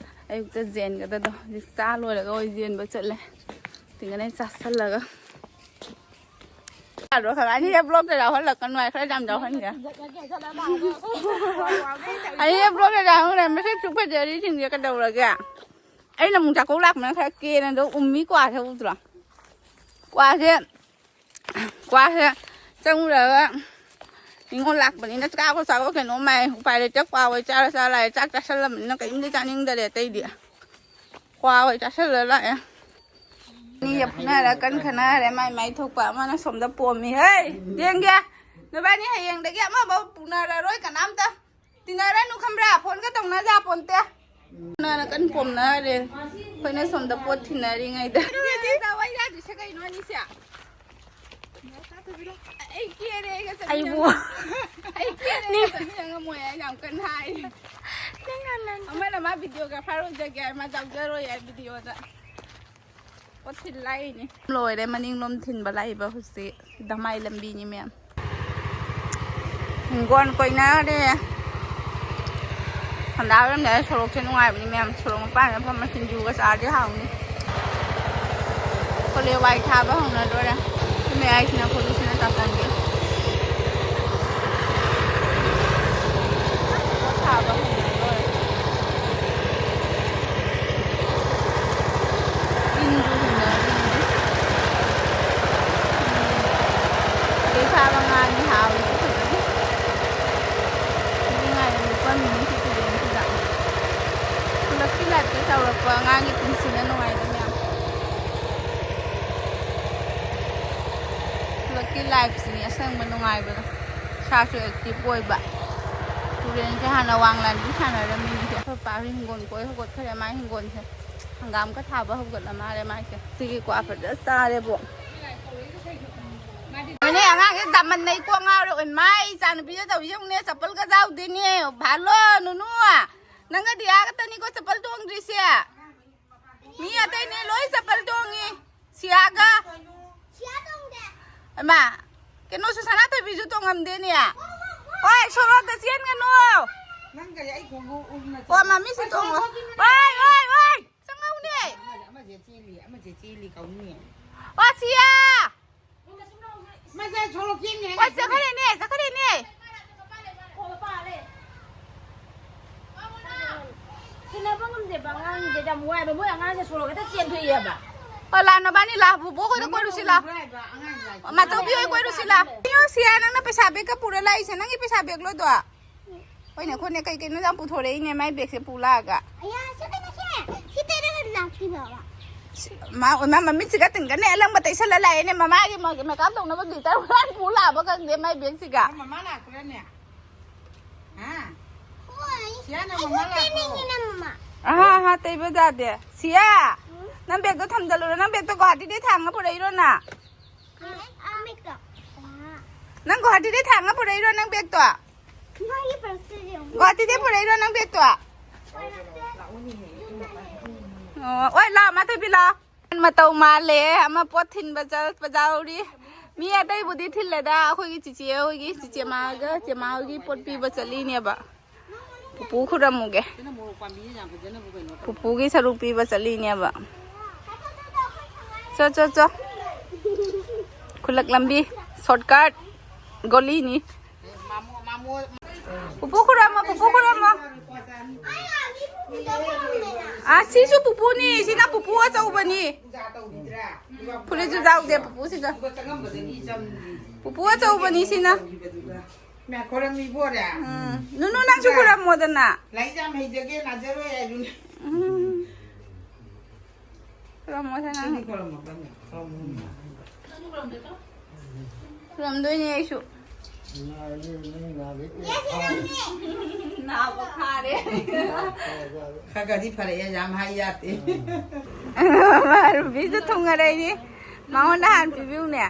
ꯑꯌꯨꯛꯇ ꯌꯦꯟꯒꯗꯗꯣ ꯍꯧꯖꯤꯛ ꯆꯥ ꯂꯣꯏꯔꯒ ꯑꯣꯏ ꯌꯦꯟꯕ ꯆꯠꯂꯦ꯫ ꯇꯤꯡꯒꯅ ꯆꯥꯁꯜꯂꯒ꯫ ꯌꯥꯗ꯭ꯔꯣ? ꯈꯔ ꯑꯅꯤꯔꯛ ꯕ꯭ꯂꯣꯛꯇ ꯌꯥꯎꯍꯜꯂꯛꯀꯅꯨ ꯍꯥꯏ, ꯈꯔ ꯌꯥꯝ ꯌꯥꯎꯍꯟꯒꯦ꯫ ꯑꯅꯤꯔꯛ ꯕ꯭ꯂꯣꯛꯇ ꯌꯥꯎꯍꯟꯈ꯭ꯔꯦ꯫ ꯃꯁꯛꯁꯨ ꯐꯖꯔꯤꯁꯤꯡꯁꯦ ꯀꯩꯗꯧꯔꯒꯦ? ꯑꯩꯅ ꯑꯃꯨꯛ ꯆꯥꯛꯀꯧ ꯂꯥꯛꯄꯅ ꯈꯔ ꯀꯦꯅ ꯑꯗꯣ ꯎꯝꯃꯤ ꯀ꯭ꯋꯥꯁꯦ ꯎꯗ꯭ꯔꯣ? ꯀ꯭ꯋꯥꯁꯦ ꯀ꯭ꯋꯥꯁꯦ ꯆꯪꯉꯨꯔꯒ ꯅꯤꯉꯣꯜ ꯂꯥꯛꯄꯅꯤꯅ ꯆꯥꯕ ꯆꯥꯕ ꯀꯩꯅꯣꯝ ꯃꯥꯏ ꯎꯄꯥꯏ ꯂꯩꯇꯦ꯫ ꯀ꯭ꯋꯥ ꯑꯣꯏ ꯆꯥꯔ ꯆꯥꯔ ꯂꯥꯛꯑꯦ꯫ ꯆꯥꯛ ꯆꯥꯁꯜꯂꯝꯕꯅꯤꯅ ꯀꯔꯤꯝꯇ ꯆꯥꯅꯤꯡꯗꯔꯦ ꯑꯇꯩꯗꯤ꯫ ꯀ꯭ꯋꯥ ꯑꯣꯏ ꯆꯥꯁꯜꯂ ꯂꯥꯛꯑꯦ꯫ ꯑꯅꯤꯁꯦ ꯐꯨꯅꯔ ꯀꯟ ꯈꯠꯅꯔꯦ ꯃꯥꯏ ꯃꯥꯏ ꯊꯣꯛꯄ꯫ ꯑꯃꯅ ꯁꯣꯝꯗ ꯄꯣꯝꯃꯤ꯫ ꯍꯩ! ꯌꯦꯡꯒꯦ! ꯅꯕꯥꯅꯤ ꯍꯌꯦꯡꯗꯒꯤ ꯑꯃꯐꯥꯎ ꯄꯨꯅꯔꯔꯣꯏ ꯀꯅꯥꯝꯇ꯫ ꯇꯤꯟꯅꯔꯅꯨ ꯈꯪꯕ꯭ꯔꯥ? ꯐꯣꯟꯒ ꯇꯧꯅ ꯌꯥꯄꯣꯟꯇꯦ꯫ ꯀꯅꯥꯅ ꯀꯟ ꯄꯣꯝꯅꯔꯦ? ꯑꯩꯈꯣꯏꯅ ꯁꯣꯝꯗ ꯄꯣꯠ ꯊꯤꯟꯅꯔꯤꯉꯩꯗ꯫ ꯋꯥꯏ ꯌꯥꯗ꯭ꯔꯤꯁꯦ ꯀꯩꯅꯣ ꯑꯅꯤꯁꯦ? ꯑꯩ ꯀꯦꯔꯦꯒ ꯑꯩꯕꯨ꯫ ꯆꯠꯃꯤꯟꯅ-, ꯑꯩ ꯀꯦꯔꯦꯒ ꯆꯠꯃꯤꯟꯅ ꯉꯝꯃꯣꯏ ꯍꯥꯏꯅ ꯌꯥꯝ ꯀꯟꯅ ꯍꯥꯏ꯫ ꯑꯃꯅ ꯃꯥ videographer ꯑꯣꯏꯖꯒꯦ ꯍꯥꯏ, ꯃꯥ ꯌꯥꯎꯖꯔꯣꯏ ꯍꯥꯏ videoꯗ꯫ ꯄꯣꯠ ꯊꯤꯜ ꯂꯥꯛꯏꯅꯦ꯫ ꯂꯣꯏꯔꯦ ꯃꯅꯤꯡꯂꯣꯝ ꯊꯤꯟꯕ ꯂꯥꯛꯏꯕ ꯍꯧꯖꯤꯛ꯫ ꯗꯃꯥꯏ ꯂꯝꯕꯤꯅꯤ ꯃꯌꯥꯝ꯫ ꯍꯤꯡꯒꯣꯜ ꯀꯣꯏꯅꯔꯦ꯫ ꯁꯟꯗꯥ ꯑꯣꯏꯔꯝꯗꯥꯏꯗ ꯁꯣꯔꯣꯛꯁꯦ ꯅꯨꯡꯉꯥꯏꯕꯅꯤ ꯃꯌꯥꯝ꯫ ꯁꯣꯔꯣꯛ ꯃꯄꯥꯟꯗ ꯐꯝꯃ ꯁꯤꯡꯖꯨꯒ ꯆꯥꯔꯗꯤ ꯍꯥꯎꯅꯤ꯫ ꯀꯣꯂꯦ ꯋꯥꯏ ꯊꯥꯕ ꯍꯧꯅꯗꯣꯔꯦ꯫ ꯁꯤ ꯃꯌꯥꯏꯁꯤꯅ ꯑꯩꯈꯣꯏꯒꯤ ꯁꯤꯅ ꯇꯥꯇꯣꯟꯒꯤ꯫ ꯄꯣꯠ ꯊꯥꯕ ꯍꯧꯅꯗꯣꯔꯦ꯫ ꯏꯟꯁꯨ ꯍꯨꯟꯅꯔꯤ꯫ ꯎꯝ꯫ ꯀꯣꯂꯦ ꯊꯥꯕ ꯉꯥꯅꯤ ꯍꯥꯎꯔꯤꯁꯦ ꯐꯖꯅ꯫ ꯃꯤ ꯉꯥꯏꯅ ꯂꯨꯄꯥ ꯃꯤꯅꯤ꯫ ꯇꯧꯔꯛꯄ ꯑꯉꯥꯡꯒꯤ ꯄꯨꯟꯁꯤꯅ ꯅꯨꯡꯉꯥꯏꯕ ꯃꯌꯥꯝ꯫ ꯈꯨꯂꯛꯀꯤ ꯂꯥꯏꯐꯁꯤꯅꯤ ꯑꯁꯦꯡꯕ ꯅꯨꯡꯉꯥꯏꯕꯗꯣ꯫ ꯏꯁꯥꯁꯨ ꯑꯦꯛꯇꯤꯚ ꯑꯣꯏꯕ꯫ ꯇꯨꯔꯦꯟꯁꯦ ꯍꯥꯟꯅ ꯋꯥꯡ ꯂꯥꯟꯕꯤ ꯁꯥꯟꯅꯔꯝꯃꯤꯅꯤ꯫ ꯑꯩꯈꯣꯏ ꯄꯥ ꯍꯤꯡꯒꯣꯜ ꯀꯣꯏ ꯍꯧꯒꯠꯈ꯭ꯔꯦ꯫ ꯃꯥ ꯍꯤꯡꯒꯣꯜꯁꯦ ꯍꯪꯒꯥꯝꯒ ꯊꯥꯕ ꯍꯧꯒꯠꯂ ꯃꯥꯜꯂꯦ ꯃꯥꯏꯁꯦ꯫ ꯁꯤꯒꯤ ꯀ꯭ꯋꯥ ꯐꯖ ꯆꯥꯔꯦꯕꯣ꯫ ꯅꯣꯏꯅꯦ ꯑꯉꯥꯡꯁꯦ ꯗꯥꯃꯟꯅ ꯑꯩ ꯀꯣꯛ ꯉꯥꯎꯔꯦ꯫ ꯑꯣꯏ ꯃꯥ ꯏꯆꯥ ꯅꯨꯄꯤꯁꯦ ꯇꯧꯔꯤꯁꯦ ꯌꯦꯡꯉꯨꯅꯦ꯫ ꯆꯄꯜꯒ ꯌꯥꯎꯗꯦꯅꯦ꯫ ꯚꯥꯂꯣ, ꯅꯨꯅꯨ꯫ ꯅꯪꯒꯗꯤ ꯑꯥ ꯈꯛꯇꯅꯤꯀꯣ ꯆꯄꯜ ꯇꯣꯡꯗ꯭ꯔꯤꯁꯦ꯫ ꯃꯤ ꯑꯇꯩꯅꯦ ꯂꯣꯏ ꯆꯄꯜ ꯇꯣꯡꯉꯤ꯫ ꯁꯤꯌꯥꯒ꯫ ꯁꯤꯌꯥ ꯇꯣꯡꯗꯦ꯫ ꯏꯃꯥ, ꯀꯩꯅꯣꯁꯨ ꯁꯅꯥꯊꯣꯏꯕꯤꯁꯨ ꯇꯣꯡꯉꯝꯗꯦꯅꯦ꯫ ꯍꯣꯏ, ꯁꯣꯔꯣꯛꯇ ꯆꯦꯟꯒꯅꯨ꯫ ꯅꯪꯒꯗꯤ ꯑꯩ ꯈꯣꯡꯎꯞ ꯎꯞꯅ ꯑꯣ, ꯆꯠꯂꯦ꯫ ꯃꯃꯤꯁꯤ ꯑꯩ ꯇꯣꯡꯉꯣ꯫ ꯁꯣꯔꯣꯛꯇ ꯆꯦꯟꯒꯅꯨ꯫ ꯍꯣꯏ, ꯍꯣꯏ, ꯍꯣꯏ꯫ ꯆꯪꯍꯧꯅꯦ꯫ ꯑꯃꯁꯦ, ꯑꯃꯁꯦ ꯆꯦꯜꯂꯤ, ꯑꯃꯁꯦ ꯆꯦꯜꯂꯤ ꯀꯧꯅꯤ꯫ ꯑꯣ, ꯁꯤꯌꯥ꯫ ꯃꯁꯦ ꯁꯣꯔꯣꯛ ꯆꯦꯟꯒꯦ ꯍꯥꯏꯅ ꯍꯣꯏ, ꯆꯠꯈ꯭ꯔꯦꯅꯦ, ꯆꯠꯈ꯭ꯔꯦꯅꯦ꯫ ꯁꯦꯟꯅꯕ ꯉꯝꯗꯦꯕ ꯑꯉꯥꯡꯁꯦ, ꯌꯥꯝ ꯋꯥꯏꯕ꯫ ꯃꯣꯏ ꯑꯉꯥꯡꯁꯦ ꯁꯣꯔꯣꯛ ꯍꯦꯛꯇ ꯆꯦꯟꯊꯣꯛꯑꯦꯕ꯫ ꯑꯣ, ꯂꯥꯛꯑꯣ, ꯅꯕꯥꯅꯤ ꯂꯥꯛꯑꯣ, ꯕꯨꯕꯣꯛ ꯍꯣꯏꯗ ꯀꯣꯏꯔꯨꯁꯤ ꯂꯥꯛꯑꯣ꯫ ꯃꯃꯥ ꯃꯆꯧꯕꯤ ꯍꯣꯏ ꯀꯣꯏꯔꯨꯁꯤ ꯂꯥꯛꯑꯣ꯫ ꯀꯩꯅꯣ ꯁꯤꯌꯥ, ꯅꯪꯅ ꯄꯩꯁꯥ ꯕꯦꯒꯀ ꯄꯨꯔ ꯂꯥꯛꯏꯁꯦ, ꯅꯪꯒꯤ ꯄꯩꯁꯥ ꯕꯦꯒꯂꯣ ꯑꯗꯣ? ꯍꯣꯏꯅꯦ, ꯑꯩꯈꯣꯏꯅꯦ ꯀꯩ ꯀꯩꯅꯣ ꯌꯥꯝ ꯄꯨꯊꯣꯔꯛꯏꯅꯦ, ꯃꯥꯏ ꯕꯦꯒꯁꯦ ꯄꯨ ꯂꯥꯛꯑꯒ꯫ ꯑꯌꯥ, ꯁꯤ ꯀꯩꯅꯣꯁꯦ, ꯁꯤ ꯇꯩꯔꯒ ꯂꯥꯛꯇꯣꯏꯕ꯫ ꯁꯤ, ꯃꯥ, ꯃꯥ ꯃꯃꯤꯠꯁꯤꯒ ꯇꯤꯟꯒꯅꯦ ꯑꯂꯪꯕ ꯇꯩꯁꯜꯂ ꯂꯥꯛꯑꯦꯅꯦ, ꯃꯃꯥꯒꯤ ꯃ-, ꯃꯦꯀꯞ ꯇꯧꯅꯕ ꯒ꯭ꯂꯤꯇꯔ ꯍꯨꯔꯥꯟ ꯄꯨ ꯂꯥꯛꯑꯕ ꯈꯪꯗꯦ, ꯃꯥꯏ ꯕꯦꯒꯁꯤꯒ꯫ ꯃꯃꯥ ꯂꯥꯛꯄ꯭ꯔꯅꯦ? ꯍꯥ? ꯍꯣꯏ꯫ ꯁꯤꯌꯥꯅ ꯑꯩꯁꯨ ꯃꯃꯥ ꯂꯥꯛꯄ꯭ꯔꯣ? ꯇꯩꯅꯤꯡꯉꯤꯅꯦ, ꯃꯃꯥ꯫ ꯑꯍꯥ, ꯑꯍꯥ, ꯇꯩꯕ ꯌꯥꯗꯦ꯫ ꯁꯤꯌꯥ, ꯎꯝ? ꯅꯪ ꯕꯦꯒꯇꯣ ꯊꯝꯖꯜꯂꯨꯔꯣ, ꯅꯪ ꯕꯦꯒꯇꯣ ꯒꯨꯍꯥꯇꯤꯗꯒꯤ ꯊꯥꯡꯉ ꯄꯨꯔꯛꯏꯔꯣ ꯅꯪ? ꯎꯝ, ꯑꯃꯤꯛꯀ꯫ ꯅꯪ ꯒꯨꯍꯥꯇꯤꯗꯒꯤ ꯊꯥꯡꯉ ꯄꯨꯔꯛꯏꯔꯣ, ꯅꯪ ꯕꯦꯒꯇꯣ? ꯃꯥꯒꯤ ꯄꯔꯁꯇꯨ ꯌꯦꯡꯉꯨ꯫ ꯒꯨꯍꯥꯇꯤꯗꯒꯤ ꯄꯨꯔꯛꯏꯔꯣ ꯅꯪ ꯕꯦꯒꯇꯣ? ꯑꯣ, ꯑꯣꯏ, ꯂꯥꯛꯑꯣ, ꯃꯥꯊꯣꯏꯕꯤ, ꯂꯥꯛꯑꯣ꯫ ꯃꯇꯧ ꯃꯥꯜꯂꯦ, ꯑꯃ ꯄꯣꯠ ꯊꯤꯟꯕ ꯆꯠꯄ ꯌꯥꯎꯔꯤ꯫ ꯃꯤ ꯑꯇꯩꯕꯨꯗꯤ ꯊꯤꯜꯂꯦꯗ, ꯑꯩꯈꯣꯏꯒꯤ ꯆꯤꯆꯦ ꯍꯣꯏꯒꯤ, ꯆꯤꯆꯦ ꯃꯥꯒ ꯆꯦ ꯃꯥ ꯍꯣꯏꯒꯤ ꯄꯣꯠ ꯄꯤꯕ ꯆꯠꯂꯤꯅꯦꯕ꯫ ꯄꯨꯄꯨ ꯈꯨꯔꯝꯃꯨꯒꯦ꯫ ꯄꯨꯄꯨꯒꯤ ꯁꯔꯨꯛ ꯄꯤꯕ ꯆꯠꯂꯤꯅꯦꯕ꯫ ꯆꯣ, ꯆꯣ, ꯆꯣ꯫ ꯈꯨꯂꯛ ꯂꯝꯕꯤ, ꯁꯣꯔꯠꯀꯠ, ꯒꯣꯂꯤꯅꯤ꯫ ꯄꯨꯄꯨ ꯈꯨꯔꯝꯃꯣ, ꯄꯨꯄꯨ ꯈꯨꯔꯝꯃꯣ꯫ ꯑꯥ, ꯁꯤꯁꯨ ꯄꯨꯄꯨꯅꯤ, ꯁꯤꯅ ꯄꯨꯄꯨ ꯑꯆꯧꯕꯅꯤ꯫ ꯐꯨꯔꯤꯠꯁꯨ ꯌꯥꯎꯗꯦ ꯄꯨꯄꯨꯁꯤꯗ꯫ ꯄꯨꯄꯨ ꯑꯆꯧꯕꯅꯤ ꯁꯤꯅ꯫ ꯃꯌꯥꯝ ꯈꯣꯏꯔꯝꯃꯤ ꯏꯕꯣꯔꯦ꯫ ꯎꯝ꯫ ꯅꯨꯅꯨ, ꯅꯪꯁꯨ ꯈꯣꯏꯔꯝꯃꯣꯗꯅ꯫ ꯂꯥꯏꯔꯤꯛ ꯌꯥꯝ ꯍꯩꯖꯒꯦ, ꯅꯥꯖꯔꯣꯏ ꯍꯥꯏꯗꯨꯅꯤ꯫ ꯎꯝ꯫ ꯈꯨꯔꯝꯃꯣꯁꯦ ꯅꯪ꯫ ꯈꯨꯔꯝꯗꯣꯏꯅꯦ ꯑꯩꯁꯨ꯫ ꯅꯥꯕ ꯈꯥꯔꯦ꯫ ꯈꯔ ꯈꯔꯗꯤ ꯐꯔꯛꯑꯦ, ꯌꯥꯝ ꯍꯥꯏ ꯌꯥꯗꯦ꯫ ꯔꯨꯕꯤꯁꯨ ꯊꯨꯡꯉꯔ ꯑꯩꯗꯤ ꯃꯉꯣꯟꯗ ꯍꯥꯟꯅ ꯄꯤꯕꯤꯌꯨꯅꯦ꯫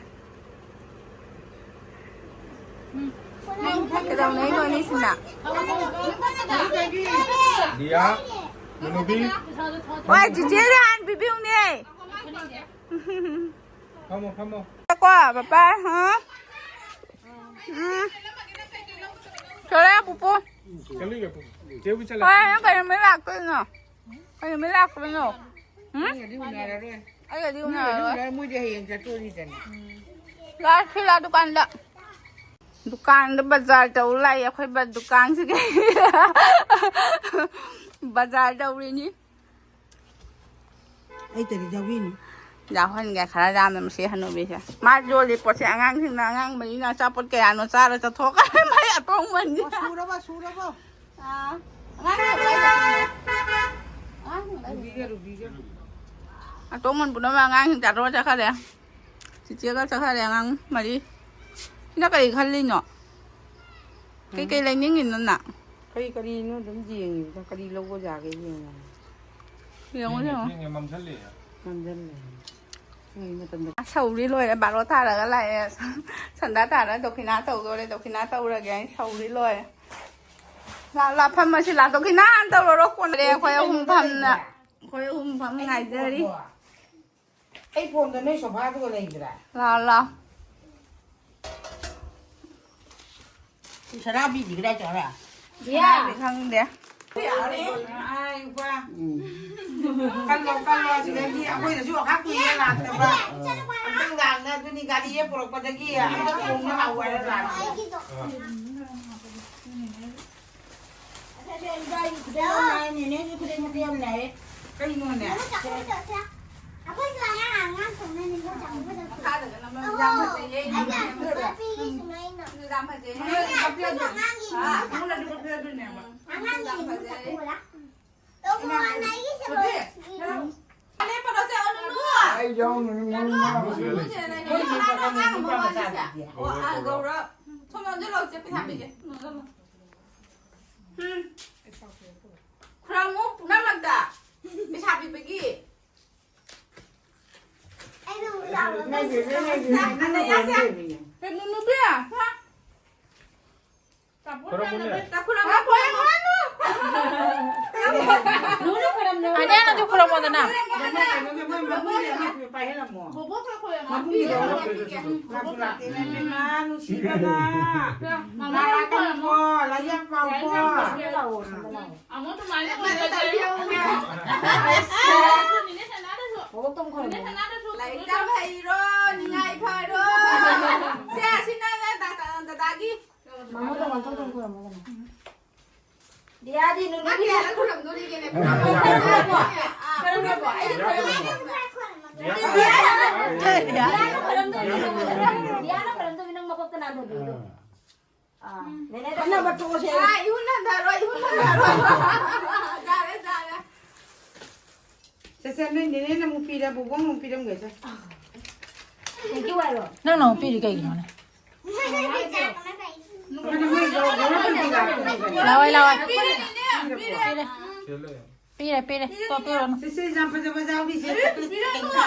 ꯀꯩꯗꯧꯅꯩꯅꯣ ꯑꯅꯤꯁꯤꯅ? ꯗꯤꯌꯥ, ꯃꯅꯨꯕꯤ꯫ ꯍꯣꯏ, ꯆꯤꯆꯦꯗ ꯍꯥꯟꯅ ꯄꯤꯕꯤꯌꯨꯅꯦ꯫ ꯐꯝꯃꯣ, ꯐꯝꯃꯣ꯫ ꯀꯣ, ꯕꯕꯥ, ꯍꯥ? ꯎꯝ꯫ ꯊꯣꯔꯛꯑꯣ, ꯄꯨꯄꯨ꯫ ꯆꯠꯂꯨꯏꯒꯦ, ꯄꯨꯄꯨ꯫ ꯆꯦꯕꯨ ꯆꯠꯂꯦ꯫ ꯍꯣꯏ, ꯅꯪ ꯀꯩ ꯅꯨꯃꯤꯠ ꯂꯥꯛꯇꯣꯏꯅꯣ? ꯀꯩ ꯅꯨꯃꯤꯠ ꯂꯥꯛꯇꯣꯏꯅꯣ? ꯎꯝ? ꯑꯩꯒꯗꯤ ꯎꯅꯔꯔꯣꯏ꯫ ꯑꯩꯒꯗꯤ ꯎꯅꯔꯔꯣꯏ꯫ ꯃꯣꯏꯗꯤ ꯍꯌꯦꯡ ꯆꯠꯇꯣꯔꯤꯗꯅ꯫ ꯂꯥꯛꯑꯣ, ꯁꯤ ꯂꯥꯛꯑꯣ ꯗꯨꯀꯥꯟꯗ꯫ ꯗꯨꯀꯥꯟꯗ ꯕꯖꯥꯔ ꯇꯧ ꯂꯥꯛꯏ ꯑꯩꯈꯣꯏ ꯕ-, ꯗꯨꯀꯥꯟꯁꯤꯒꯤ꯫ ꯕꯖꯥꯔ ꯇꯧꯔꯤꯅꯤ꯫ ꯑꯩ ꯇꯔꯤ ꯌꯥꯎꯕꯤꯅꯤ꯫ ꯌꯥꯎꯍꯟꯒꯦ ꯈꯔ ꯌꯥꯝꯅ ꯃꯁꯤ ꯍꯅꯨꯕꯤꯁꯦ꯫ ꯃꯥ ꯌꯣꯜꯂꯤ ꯄꯣꯠꯁꯦ ꯑꯉꯥꯡꯁꯤꯡꯅ ꯑꯉꯥꯡꯕꯅꯤꯅ ꯑꯆꯥꯄꯣꯠ ꯀꯌꯥꯅꯣ ꯆꯥꯔ ꯆꯠꯊꯣꯛꯈ꯭ꯔꯦ ꯃꯥꯏ ꯑꯇꯣꯡꯕꯅꯤ꯫ ꯑꯣ, ꯁꯨꯔꯕꯣ, ꯁꯨꯔꯕꯣ? ꯑꯥ, ꯑꯉꯥꯡ ꯂꯩꯕ꯭ꯔꯥ ꯍꯥꯏꯁꯦ? ꯑꯉꯥꯡ ꯂꯩꯕ꯭ꯔꯥ? ꯔꯨꯕꯤꯒ, ꯔꯨꯕꯤꯒ꯫ ꯑꯇꯣꯡꯕ ꯄꯨꯝꯅꯃꯛ ꯑꯉꯥꯡꯁꯤꯡ ꯆꯥꯊꯣꯛꯑ ꯆꯠꯈ꯭ꯔꯦ꯫ ꯆꯤꯆꯦꯒ ꯆꯠꯈ꯭ꯔꯦ ꯑꯉꯥꯡ ꯃꯔꯤ꯫ ꯁꯤꯅ ꯀꯔꯤ ꯈꯜꯂꯤꯅꯣ? ꯀꯩꯀꯩ ꯂꯩꯅꯤꯡꯉꯤꯅꯣ ꯅꯪ? ꯀꯔꯤ ꯀꯔꯤꯅꯣ ꯑꯗꯨꯝ ꯌꯦꯡꯉꯤꯕꯗ ꯀꯔꯤ ꯂꯧꯕ ꯌꯥꯒꯦ ꯌꯦꯡꯉꯣ꯫ ꯌꯦꯡꯉꯣ, ꯊꯦꯡꯉꯦ, ꯌꯦꯡꯉꯣ꯫ ꯊꯦꯡꯉꯦ, ꯃꯝꯁꯜꯂꯛꯑꯦ꯫ ꯃꯝꯁꯤꯜꯂꯛꯑꯦ꯫ ꯁꯧꯔꯤ ꯂꯣꯏꯔꯦ, ꯕꯥꯔꯣ ꯊꯥꯔꯒ ꯂꯥꯛꯑꯦ꯫ ꯁꯟꯗꯥ ꯊꯥꯔꯒ ꯗꯣꯈꯤꯅꯥ ꯇꯧꯗꯣꯔꯦ, ꯗꯣꯈꯤꯅꯥ ꯇꯧꯔꯒꯦ ꯍꯥꯏꯅ ꯁꯧꯔꯤ ꯂꯣꯏꯔꯦ꯫ ꯂꯥꯛ, ꯂꯥꯛ ꯐꯝꯃꯁꯤ, ꯂꯥꯛ ꯗꯣꯈꯤꯅꯥ ꯍꯥꯟꯅ ꯇꯧꯔꯔꯣ, ꯀꯣꯟꯅ ꯑꯩꯈꯣꯏ ꯑꯍꯨꯝ ꯐꯝꯅ, ꯑꯩꯈꯣꯏ ꯑꯍꯨꯝ ꯐꯝ ꯉꯥꯏꯖꯔꯤ꯫ ꯑꯩ ꯐꯣꯟꯗ ꯅꯣꯏ ꯁꯣꯐꯥꯗꯨꯒ ꯂꯩꯕ꯭ꯔꯥ? ꯂꯥꯛꯑꯣ, ꯂꯥꯛꯑꯣ꯫ ꯁꯅꯥꯕꯤꯗꯤ ꯀꯗꯥꯏ ꯆꯠꯈ꯭ꯔꯦ? ꯁꯅꯥꯕꯤ ꯈꯪꯗꯦ꯫ ꯎꯝ꯫ ꯈꯜꯂꯣ, ꯈꯜꯂꯣ, ꯑꯁꯤꯗꯒꯤ ꯑꯩꯈꯣꯏꯗꯁꯨ ꯑꯣꯈꯥꯛ ꯀꯨꯏꯅ ꯂꯥꯛꯇꯕ꯫ ꯑꯝꯇꯪ ꯂꯥꯛꯅ ꯑꯗꯨꯅꯤ ꯒꯥꯔꯤ ꯍꯦꯛ ꯄꯨꯔꯛꯄꯗꯒꯤ ꯑꯝꯇ ꯊꯣꯡꯅ ꯍꯥꯎ ꯍꯥꯏꯔ ꯂꯥꯛꯑꯦ꯫ ꯀꯩꯅꯣꯅꯦ? ꯑꯩꯈꯣꯏꯁꯨ ꯑꯉꯥꯡ, ꯑꯉꯥꯡ ꯊꯣꯛꯅꯅꯤ ꯃꯈꯥꯗꯒ ꯅꯝꯕ ꯌꯥꯝ ꯐꯖꯩꯌꯦ꯫ ꯌꯥꯝ ꯐꯖꯩꯌꯦ꯫ ꯑꯉꯥꯡꯒꯤꯅꯦ꯫ ꯑꯥ, ꯑꯉꯥꯡꯒꯤꯅꯦ꯫ ꯌꯥꯝ ꯐꯖꯩꯌꯦ꯫ ꯇꯧꯕ ꯃꯥꯟꯅ ꯑꯩꯒꯤꯁꯦ ꯂꯣꯏ ꯁꯤꯒꯤ꯫ ꯂꯦꯞꯄꯗꯣ ꯁꯦ, ꯑꯣ, ꯅꯨꯅꯨ꯫ ꯑꯩ ꯌꯥꯎꯅ ꯅꯨꯅꯨ ꯃꯥ ꯅꯨꯅꯨ ꯁꯦ ꯂꯩ꯫ ꯅꯨꯅꯨ ꯁꯦ ꯂꯩ꯫ ꯅꯨꯅꯨ ꯑꯉꯥꯡ ꯑꯃ ꯋꯥꯠꯂꯤꯁꯦ꯫ ꯑꯣ, ꯑꯥ, ꯒꯧꯔ꯫ ꯁꯣꯝ ꯂꯣꯝꯗ ꯂꯥꯛꯑꯣ, ꯆꯦ, ꯄꯩꯁꯥ ꯄꯤꯒꯦ꯫ ꯎꯝ꯫ ꯈꯨꯔꯝꯃꯨ ꯄꯨꯝꯅꯃꯛꯇ꯫ ꯄꯩꯁꯥ ꯄꯤꯕꯒꯤ꯫ ꯑꯩꯅ ꯑꯃꯨꯛ ꯂꯥꯎꯔꯒ ꯅꯪꯒꯤ, ꯅꯪꯒꯤ, ꯅꯪꯒꯤ ꯑꯅ ꯌꯥꯁꯦ꯫ ꯀꯩꯅꯣ ꯅꯨꯄꯤ? ꯍꯥ? ꯈꯨꯔꯝꯃꯨꯅꯦ꯫ ꯇꯥ ꯈꯨꯔꯝꯃꯨ꯫ ꯍꯥ, ꯈꯨꯔꯝꯃꯨ꯫ ꯑꯅꯦꯅꯁꯨ ꯈꯨꯔꯝꯃꯣꯗꯅ꯫ ꯃꯣꯏ ꯃꯕꯨꯡꯒꯤ ꯑꯃ ꯄꯥꯏꯍꯜꯂꯝꯃꯣ꯫ ꯕꯣꯕꯣꯛ ꯈꯔ ꯈꯣꯏꯔꯝꯃꯣ꯫ ꯃꯕꯨꯡꯒꯤꯗꯣ ꯂꯥꯛꯄꯨ ꯂꯥꯛꯇꯦꯅꯦ, ꯏꯕꯦꯝꯃ, ꯅꯨꯡꯁꯤꯕꯅ꯫ ꯃꯥ ꯂꯥꯛꯀꯅꯨꯀꯣ, ꯂꯥꯏꯌꯥꯡ ꯄꯥꯎꯀꯣ꯫ ꯁꯣꯝꯗ ꯂꯥꯛꯑꯣ, ꯁꯣꯝꯗ ꯂꯥꯛꯑꯣ꯫ ꯑꯃꯨꯛ ꯑꯗꯨꯃꯥꯏꯅ ꯅꯦꯅꯦ ꯁꯅꯥꯗꯁꯨ꯫ ꯕꯣꯕꯣꯛꯇꯣ ꯑꯃꯨꯛ ꯈꯣꯏꯔꯝꯃꯣ꯫ ꯅꯦꯅꯦ ꯁꯅꯥꯗꯁꯨ꯫ ꯂꯥꯏꯔꯤꯛ ꯇꯝ ꯍꯩꯔꯣ, ꯅꯤꯡꯉꯥꯏ ꯐꯔꯣ꯫ ꯁꯦ, ꯑꯁꯤꯅ ꯗꯥ-, ꯗꯥ-, ꯗꯗꯥꯒꯤ꯫ ꯃꯥꯃꯣ ꯇꯣꯡꯉꯥꯟ ꯊꯣꯛ ꯊꯣꯛ ꯈꯨꯔꯝꯃꯣ ꯀꯩꯅꯣ꯫ ꯗꯤꯌꯥꯗꯤ ꯅꯨꯃꯤꯠ ꯃꯥ ꯀꯌꯥꯗ ꯈꯨꯔꯝꯗꯣꯔꯤꯒꯦꯅꯦ? ꯈꯨꯔꯝꯃꯣ, ꯈꯨꯔꯝꯃꯣ꯫ ꯑꯥ, ꯈꯨꯔꯝꯃꯣ꯫ ꯑꯩꯗꯤ ꯈꯨꯔꯝꯃꯣ꯫ ꯗꯤꯌꯥꯅ ꯈꯨꯔꯝꯗꯣꯏꯅꯦ꯫ ꯗꯤꯌꯥꯅ ꯈꯨꯔꯝꯗꯣꯏꯅꯦ, ꯅꯪ ꯃꯀꯣꯛꯇ ꯅꯥꯟꯊꯣꯛꯄꯤꯔꯣ꯫ ꯑꯥ, ꯅꯦꯅꯦꯗ ꯈꯠꯅꯕ ꯇꯣꯛꯑꯁꯦ꯫ ꯑꯥ, ꯏꯍꯨꯟ ꯍꯟꯊꯔꯣ, ꯏꯍꯨꯟ ꯍꯟꯊꯔꯣ꯫ ꯌꯥꯔꯦ, ꯌꯥꯔꯦ꯫ ꯁꯦ, ꯁꯦ, ꯅꯣꯏ ꯅꯦꯅꯦꯅ ꯑꯃꯨꯛ ꯄꯤꯔꯦ, ꯕꯣꯕꯣꯛꯅ ꯑꯃꯨꯛ ꯄꯤꯔꯝꯒꯦ, ꯁꯦ꯫ Thank you ꯍꯥꯏꯔꯣ꯫ ꯅꯪꯅ ꯑꯃꯨꯛ ꯄꯤꯔꯤ ꯀꯩꯒꯤꯅꯣꯅꯦ? ꯂꯥꯎꯋꯦ, ꯂꯥꯎꯋꯦ꯫ ꯄꯤꯔꯦ, ꯄꯤꯔꯦ꯫ ꯇꯣ, ꯄꯤꯔꯨꯔꯅꯨ꯫ ꯁꯦ, ꯁꯦ, ꯌꯥꯝ ꯐꯖꯕ ꯌꯥꯎꯔꯤꯁꯦ꯫ ꯂꯧꯔꯣ,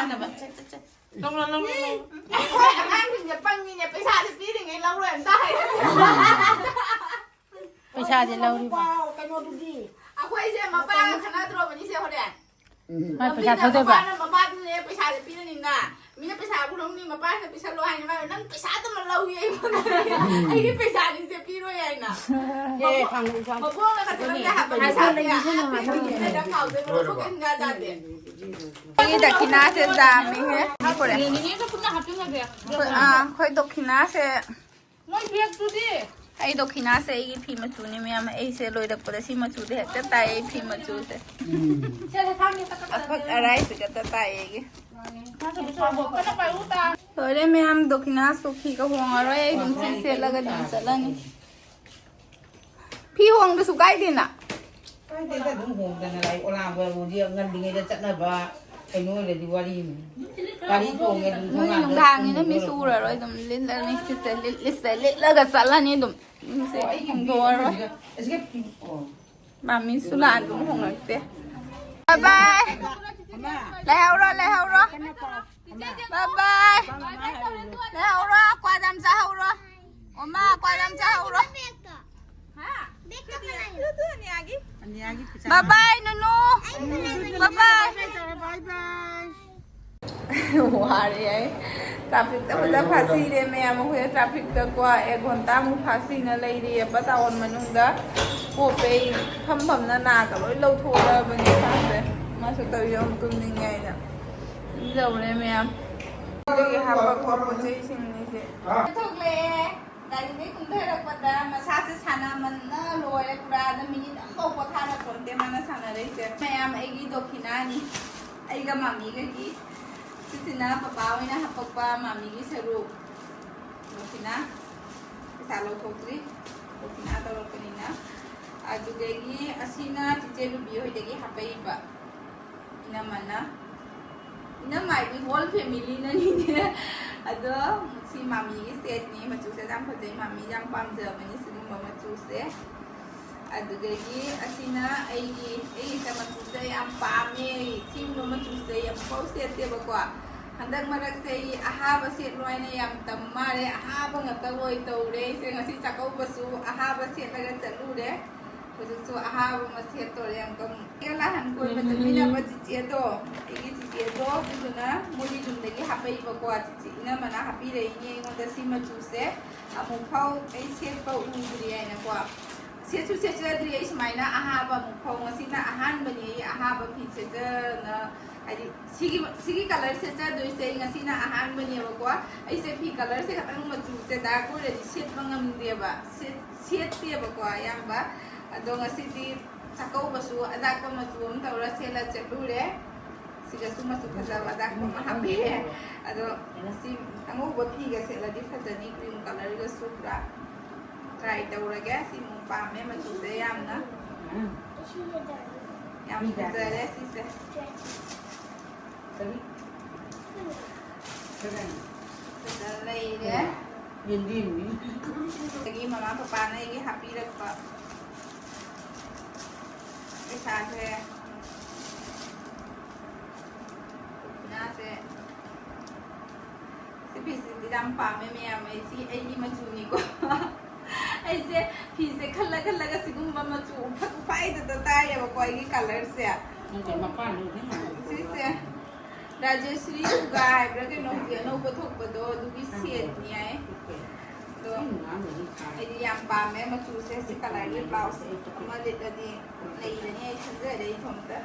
ꯂꯧꯔꯣ, ꯂꯧꯔꯣ꯫ ꯑꯩꯈꯣꯏ ꯑꯉꯥꯡꯁꯤꯡꯁꯦ ꯄꯪꯉꯤꯅꯦ, ꯄꯩꯁꯥꯁꯦ ꯄꯤꯔꯤꯉꯩ ꯂꯧꯔꯣꯏ ꯑꯝꯇ ꯍꯥꯏꯔꯦ꯫ ꯄꯩꯁꯥꯗꯤ ꯂꯧꯔꯤꯕ꯫ ꯄꯥꯎ ꯀꯩꯅꯣꯗꯨꯗꯤ꯫ ꯑꯩꯈꯣꯏꯁꯦ ꯃꯄꯥꯒ ꯈꯟꯅꯗ꯭ꯔꯣꯕꯅꯤꯁꯦ ꯍꯣꯔꯦꯟ꯫ ꯃꯥꯏ ꯄꯩꯁꯥ ꯂꯝꯕꯤꯗ ꯊꯧꯗꯣꯏꯕ꯫ ꯃꯄꯥꯅ, ꯃꯄꯥꯗꯨꯅꯦ ꯄꯩꯁꯥꯁꯦ ꯄꯤꯔꯅꯤꯅ꯫ ꯃꯤꯅ ꯄꯩꯁꯥ ꯄꯨꯔꯝꯅꯤ, ꯃꯄꯥꯁꯤꯅ ꯄꯤꯁꯜꯂꯣ ꯍꯥꯏꯅꯤ꯫ ꯃꯥꯅ, "ꯅꯪ ꯄꯩꯁꯥꯗꯨꯃ ꯂꯧꯏ ꯑꯩꯉꯣꯟꯗ꯫ ꯑꯩꯒꯤ ꯄꯩꯁꯥꯅꯤꯁꯦ ꯄꯤꯔꯣꯏ" ꯍꯥꯏꯅ꯫ ꯑꯦ, ꯊꯥꯡ-, ꯊꯥꯡ-, ꯃꯕꯣꯛꯅ ꯈꯛꯇ ꯅꯪꯒꯤ ꯍꯥꯞꯄ ꯄꯩꯁꯥꯁꯦ ꯑꯥ ꯄꯤꯔꯒ ꯂꯩꯔꯤꯁꯦ ꯅꯪ ꯄꯤꯔꯒ ꯀꯥꯎꯗꯣꯏꯕ ꯃꯕꯣꯛ ꯀꯩꯝ ꯒ꯭ꯌꯥꯟ ꯇꯥꯗꯦ꯫ ꯑꯩꯒꯤ ꯗꯈꯤꯅꯥꯁꯦ ꯌꯥꯝꯃꯤꯍꯦ꯫ ꯅꯦꯅꯦꯗ ꯄꯨꯟꯅ ꯍꯥꯞꯆꯤꯟꯅꯁꯦ꯫ ꯑꯩꯈꯣꯏ, ꯑꯥ, ꯑꯩꯈꯣꯏ ꯗꯈꯤꯅꯥꯁꯦ꯫ ꯃꯣꯏ ꯕꯦꯒꯇꯨꯗꯤ? ꯑꯩ ꯗꯈꯤꯅꯥꯁꯦ ꯑꯩꯒꯤ ꯐꯤ ꯃꯆꯨꯅꯤ, ꯃꯌꯥꯝ꯫ ꯑꯩꯁꯦ ꯂꯣꯏꯔꯛꯄꯗ ꯁꯤ ꯃꯆꯨꯗ ꯍꯦꯛꯇ ꯇꯥꯏ, ꯑꯩ ꯐꯤ ꯃꯆꯨꯁꯦ꯫ ꯁꯦ, ꯁꯦ, ꯊꯥꯡꯒꯦ, ꯇꯛ, ꯇꯛ, ꯇꯛ, ꯑꯐꯛ ꯇꯛ꯫ ꯑꯔꯥꯏꯁꯤꯒ ꯍꯦꯛꯇ ꯇꯥꯏ ꯑꯩꯒꯤ꯫ ꯃꯥꯁꯨ ꯄꯩꯁꯥ ꯍꯣꯠꯄꯅ ꯄꯥꯏꯔꯨ ꯇꯥ꯫ ꯂꯣꯏꯔꯦ ꯃꯌꯥꯝ, ꯗꯈꯤꯅꯥꯁꯨ ꯐꯤꯒ ꯍꯣꯡꯉꯔꯣꯏ, ꯑꯩ ꯑꯗꯨꯝ ꯁꯤ ꯁꯦꯠꯂꯒ ꯑꯗꯨꯝ ꯆꯠꯂꯅꯤ꯫ ꯐꯤ ꯍꯣꯡꯕꯁꯨ ꯀꯥꯏꯗꯦꯅ꯫ ꯀꯥꯏꯗꯦꯗ, ꯑꯗꯨꯝ ꯍꯣꯡꯗꯅ ꯂꯥꯛꯏ꯫ ꯑꯣꯂꯥꯡꯕ ꯍꯧꯖꯤꯛ ꯉꯜꯂꯤꯉꯩꯗ ꯆꯠꯅꯕ, ꯀꯩꯅꯣ ꯑꯣꯏꯔꯗꯤ ꯋꯥꯔꯤꯅꯤ꯫ ꯒꯥꯔꯤ ꯇꯣꯡꯉꯦ ꯑꯗꯨꯝ ꯅꯣꯏ ꯊꯣꯡꯒꯥꯟꯗ ꯅꯨꯡꯗꯥꯡꯅꯤꯅ ꯃꯤꯁ ꯎꯔꯔꯣꯏ, ꯑꯗꯨꯝ ꯂꯤꯠꯂꯅꯤ, ꯁꯤꯁꯦ ꯂꯤꯠ-, ꯂꯤꯠꯁꯦ ꯂꯤꯠꯂꯒ ꯆꯠꯂꯅꯤ ꯑꯗꯨꯝ꯫ ꯃꯤꯁꯦ ꯑꯣ, ꯑꯩꯒꯤ ꯍꯣꯡꯗꯣꯛꯑꯔꯣꯏ꯫ ꯑꯁꯤꯒ ꯄꯤ-, ꯑꯣ꯫ ꯃꯥꯃꯤꯁꯨ ꯂꯥꯛꯑ ꯑꯗꯨꯝ ꯍꯣꯡꯉꯛꯇꯦ꯫ ꯕꯥꯏ ꯕꯥꯏ꯫ ꯂꯩꯍꯧꯔꯣ, ꯂꯩꯍꯧꯔꯣ꯫ ꯕꯥꯏ ꯕꯥꯏ꯫ ꯂꯩꯍꯧꯔꯣ, ꯀ꯭ꯋꯥ ꯌꯥꯝ ꯆꯥꯍꯧꯔꯣ꯫ ꯑꯣꯃꯥ, ꯀ꯭ꯋꯥ ꯌꯥꯝ ꯆꯥꯍꯧꯔꯣ꯫ ꯍꯥ? ꯕꯥꯏ ꯕꯥꯏ, ꯅꯨꯅꯨ꯫ ꯕꯥꯏ ꯕꯥꯏ꯫ ꯕꯥꯏ ꯕꯥꯏ꯫ ꯋꯥꯔꯦ ꯑꯩ꯫ ꯇ꯭ꯔꯥꯐꯤꯛꯇ ꯐꯖ ꯐꯥꯁꯤꯔꯦ ꯃꯌꯥꯝ꯫ ꯑꯩꯈꯣꯏ ꯇ꯭ꯔꯥꯐꯤꯛꯇꯀꯣ ꯑꯦꯛ ꯘꯟꯇꯥꯃꯨꯛ ꯐꯥꯁꯤꯅ ꯂꯩꯔꯤꯑꯕ ꯇꯥꯎꯟ ꯃꯅꯨꯡꯗ꯫ ꯄꯣꯠꯄꯩ ꯐꯝ ꯐꯝꯅ ꯅꯥꯒ ꯂꯣꯏ ꯂꯧꯊꯣꯛꯑꯕꯅꯦ ꯏꯁꯥꯁꯦ꯫ ꯃꯥꯁꯨ ꯇꯧꯔꯤꯁꯦ ꯑꯃꯨꯛ ꯇꯨꯝꯅꯤꯡꯉꯦ ꯍꯥꯏꯅ꯫ ꯌꯧꯔꯦ ꯃꯌꯥꯝ꯫ ꯑꯗꯨꯒꯤ ꯍꯥꯄꯛꯄ ꯄꯣꯠ ꯆꯩꯁꯤꯡꯅꯤꯁꯦ꯫ ꯊꯣꯛꯂꯛꯑꯦ꯫ ꯒꯥꯔꯤꯗꯩ ꯀꯨꯝꯊꯔꯛꯄꯗ ꯃꯁꯥꯁꯦ ꯁꯥꯟꯅꯃꯟꯅ ꯂꯣꯏꯔꯦ꯫ ꯄꯨꯔꯥ ꯑꯗ ꯃꯤꯅꯤꯠ ꯑꯃꯐꯥꯎ ꯄꯣꯊꯥꯔꯛꯄ ꯅꯠꯇꯦ ꯃꯥꯅ ꯁꯥꯟꯅꯔꯛꯏꯁꯦ꯫ ꯃꯌꯥꯝ ꯑꯩꯒꯤ ꯗꯣꯈꯤꯅꯥꯅꯤ꯫ ꯑꯩꯒ ꯃꯥꯃꯤꯒꯒꯤ꯫ ꯁꯤꯁꯤꯅ ꯄꯄꯥ ꯍꯣꯏꯅ ꯍꯥꯄꯛꯄ ꯃꯥꯃꯤꯒꯤ ꯁꯔꯨꯛ꯫ ꯗꯣꯈꯤꯅꯥ꯫ ꯄꯩꯁꯥ ꯂꯧꯊꯣꯛꯇ꯭ꯔꯤ꯫ ꯗꯣꯈꯤꯅꯥ ꯇꯧꯔꯛꯄꯅꯤꯅ꯫ ꯑꯗꯨꯗꯒꯤ ꯑꯁꯤꯅ ꯆꯤꯆꯦ ꯔꯨꯕꯤ ꯍꯣꯏꯗꯒꯤ ꯍꯥꯄꯛꯏꯕ꯫ ꯏꯅꯝꯃꯅ, ꯏꯅꯝꯃ ꯍꯥꯏꯗꯤ whole family ꯅꯅꯤꯅꯦ꯫ ꯑꯗꯣ ꯁꯤ ꯃꯥꯃꯤꯒꯤ ꯁꯦꯠꯅꯤ꯫ ꯃꯆꯨꯁꯦ ꯌꯥꯝ ꯐꯖꯩ꯫ ꯃꯥꯃꯤ ꯌꯥꯝ ꯄꯥꯝꯖꯕꯅꯤ ꯁꯤꯒꯨꯝꯕ ꯃꯆꯨꯁꯦ꯫ ꯑꯗꯨꯗꯒꯤ ꯑꯁꯤꯅ ꯑꯩꯒꯤ, ꯑꯩꯒꯤ ꯃꯆꯨꯁꯦ ꯌꯥꯝ ꯄꯥꯝꯃꯦ꯫ ꯁꯤꯒꯨꯝꯕ ꯃꯆꯨꯁꯦ ꯑꯩ ꯑꯃꯨꯛꯐꯥꯎ ꯁꯦꯠꯇꯦꯕꯀꯣ꯫ ꯍꯟꯗꯛ ꯃꯔꯛꯁꯦ ꯑꯩ ꯑꯍꯥꯕ ꯁꯦꯠꯂꯣ ꯍꯥꯏꯅ ꯌꯥꯝ ꯇꯝ ꯃꯥꯜꯂꯦ꯫ ꯑꯍꯥꯕ ꯉꯥꯛꯇ ꯑꯣꯏ ꯇꯧꯔꯦ꯫ ꯑꯩꯁꯦ ꯉꯁꯤ ꯆꯥꯛꯀꯧꯕꯁꯨ ꯑꯍꯥꯕ ꯁꯦꯠꯂꯒ ꯆꯠꯂꯨꯔꯦ꯫ ꯍꯧꯖꯤꯛꯁꯨ ꯑꯍꯥꯕ ꯑꯃ ꯁꯦꯠꯇꯣꯔꯦ ꯑꯃꯨꯛꯀ ꯑꯃꯨꯛ꯫ ꯑꯩꯒ ꯅꯍꯥꯟ ꯀꯣꯏꯕ ꯆꯠꯃꯤꯟꯅꯕ ꯆꯤꯆꯦꯗꯣ, ꯑꯩꯒꯤ ꯆꯤꯆꯦꯗꯣ, ꯑꯗꯨꯗꯨꯅ ꯃꯣꯏꯒꯤ ꯌꯨꯝꯗꯒꯤ ꯍꯥꯄꯛꯏꯕꯀꯣ꯫ ꯆꯤꯆꯦ ꯏꯅꯝꯃꯅ ꯍꯥꯞꯄꯤꯔꯛꯏꯅꯦ ꯑꯩꯉꯣꯟꯗ ꯁꯤ ꯃꯆꯨꯁꯦ꯫ ꯑꯃꯨꯛꯐꯥꯎ ꯑꯩ ꯁꯦꯠꯄ ꯎꯗ꯭ꯔꯤ ꯍꯥꯏꯅꯀꯣ꯫ ꯁꯦꯠꯁꯨ ꯁꯦꯠꯆꯗ꯭ꯔꯤ ꯑꯩ ꯁꯨꯃꯥꯏꯅ ꯑꯍꯥꯕ ꯑꯃꯨꯛꯐꯥꯎ꯫ ꯉꯁꯤꯅ ꯑꯍꯥꯟꯕꯅꯤ ꯑꯩ ꯑꯍꯥꯕ ꯐꯤ ꯁꯦꯠꯆꯅ, ꯍꯥꯏꯗꯤ ꯁꯤꯒꯤ, ꯁꯤꯒꯤ colour ꯁꯦꯠꯆꯗꯣꯏꯁꯦ ꯑꯩ ꯉꯁꯤꯅ ꯑꯍꯥꯟꯕꯅꯦꯕꯀꯣ꯫ ꯑꯩꯁꯦ ꯐꯤ colour ꯁꯦ ꯈꯇꯪ ꯃꯆꯨꯁꯦ dark ꯑꯣꯏꯔꯗꯤ ꯁꯦꯠꯄ ꯉꯝꯗꯦꯕ꯫ ꯁꯦꯠ-, ꯁꯦꯠꯇꯦꯕꯀꯣ ꯑꯌꯥꯝꯕ꯫ ꯑꯗꯣ ꯉꯁꯤꯗꯤ ꯆꯥꯛꯀꯧꯕꯁꯨ ꯑꯗꯥꯛꯄ ꯃꯆꯨ ꯑꯃ ꯇꯧꯔ ꯁꯦꯠꯂ ꯆꯠꯂꯨꯔꯦ꯫ ꯁꯤꯒꯁꯨ ꯃꯆꯨ ꯐꯖꯕ ꯑꯗꯥꯛꯄ ꯑꯃ ꯍꯥꯞꯄꯤꯔꯦ꯫ ꯑꯗꯣ ꯁꯤ ꯑꯉꯧꯕ ꯐꯤꯒ ꯁꯦꯠꯂꯗꯤ ꯐꯖꯅꯤ, cream colour ꯒꯁꯨ ꯄꯨꯔꯥ꯫ Try ꯇꯧꯔꯒꯦ꯫ ꯁꯤ ꯑꯃꯨꯛ ꯄꯥꯝꯃꯦ ꯃꯆꯨꯁꯦ ꯌꯥꯝꯅ꯫ ꯌꯥꯝ ꯐꯖꯔꯦ ꯁꯤꯁꯦ꯫ ꯁꯤꯗ ꯂꯩꯔꯦ꯫ ꯑꯗꯒꯤ ꯃꯃꯥ ꯄꯄꯥꯅ ꯑꯩꯒꯤ ꯍꯥꯞꯄꯤꯔꯛꯄ ꯄꯩꯁꯥꯁꯦ꯫ ꯉꯥꯁꯦ꯫ ꯁꯤ ꯐꯤꯁꯤꯗꯤ ꯌꯥꯝ ꯄꯥꯝꯃꯦ ꯃꯌꯥꯝ꯫ ꯑꯩ ꯁꯤ ꯑꯩꯒꯤ ꯃꯆꯨꯅꯤꯀꯣ꯫ ꯑꯩꯁꯦ ꯐꯤꯁꯦ ꯈꯜꯂ ꯈꯜꯂꯒ ꯁꯤꯒꯨꯝꯕ ꯃꯆꯨ ꯎꯐꯠ ꯎꯐꯥꯏꯗꯇ ꯇꯥꯏꯌꯦꯕꯀꯣ ꯑꯩꯒꯤ ꯀꯂꯔꯁꯦ꯫ ꯅꯠꯇꯦ, ꯃꯄꯥꯟꯗꯨꯗꯤ ꯉꯥꯡꯗꯦ꯫ ꯁꯤꯁꯦ ꯔꯥꯖꯦꯁ꯭ꯔꯤ ꯎꯒꯥ ꯍꯥꯏꯕ꯭ꯔꯥ ꯀꯩꯅꯣ ꯍꯧꯖꯤꯛ ꯑꯅꯧꯕ ꯊꯣꯛꯄꯗꯣ ꯑꯗꯨꯒꯤ ꯁꯦꯠꯅꯤ ꯍꯥꯏ꯫ ꯑꯗꯣ ꯑꯩꯗꯤ ꯌꯥꯝ ꯄꯥꯝꯃꯦ ꯃꯆꯨꯁꯦ꯫ ꯁꯤ ꯀꯂꯔꯒꯤ ꯕ꯭ꯂꯥꯎꯁ ꯑꯃ ꯂꯤꯠꯂꯗꯤ ꯂꯩꯔꯅꯤ ꯑꯩ ꯈꯟꯖꯔꯦ ꯏꯊꯣꯝꯇ꯫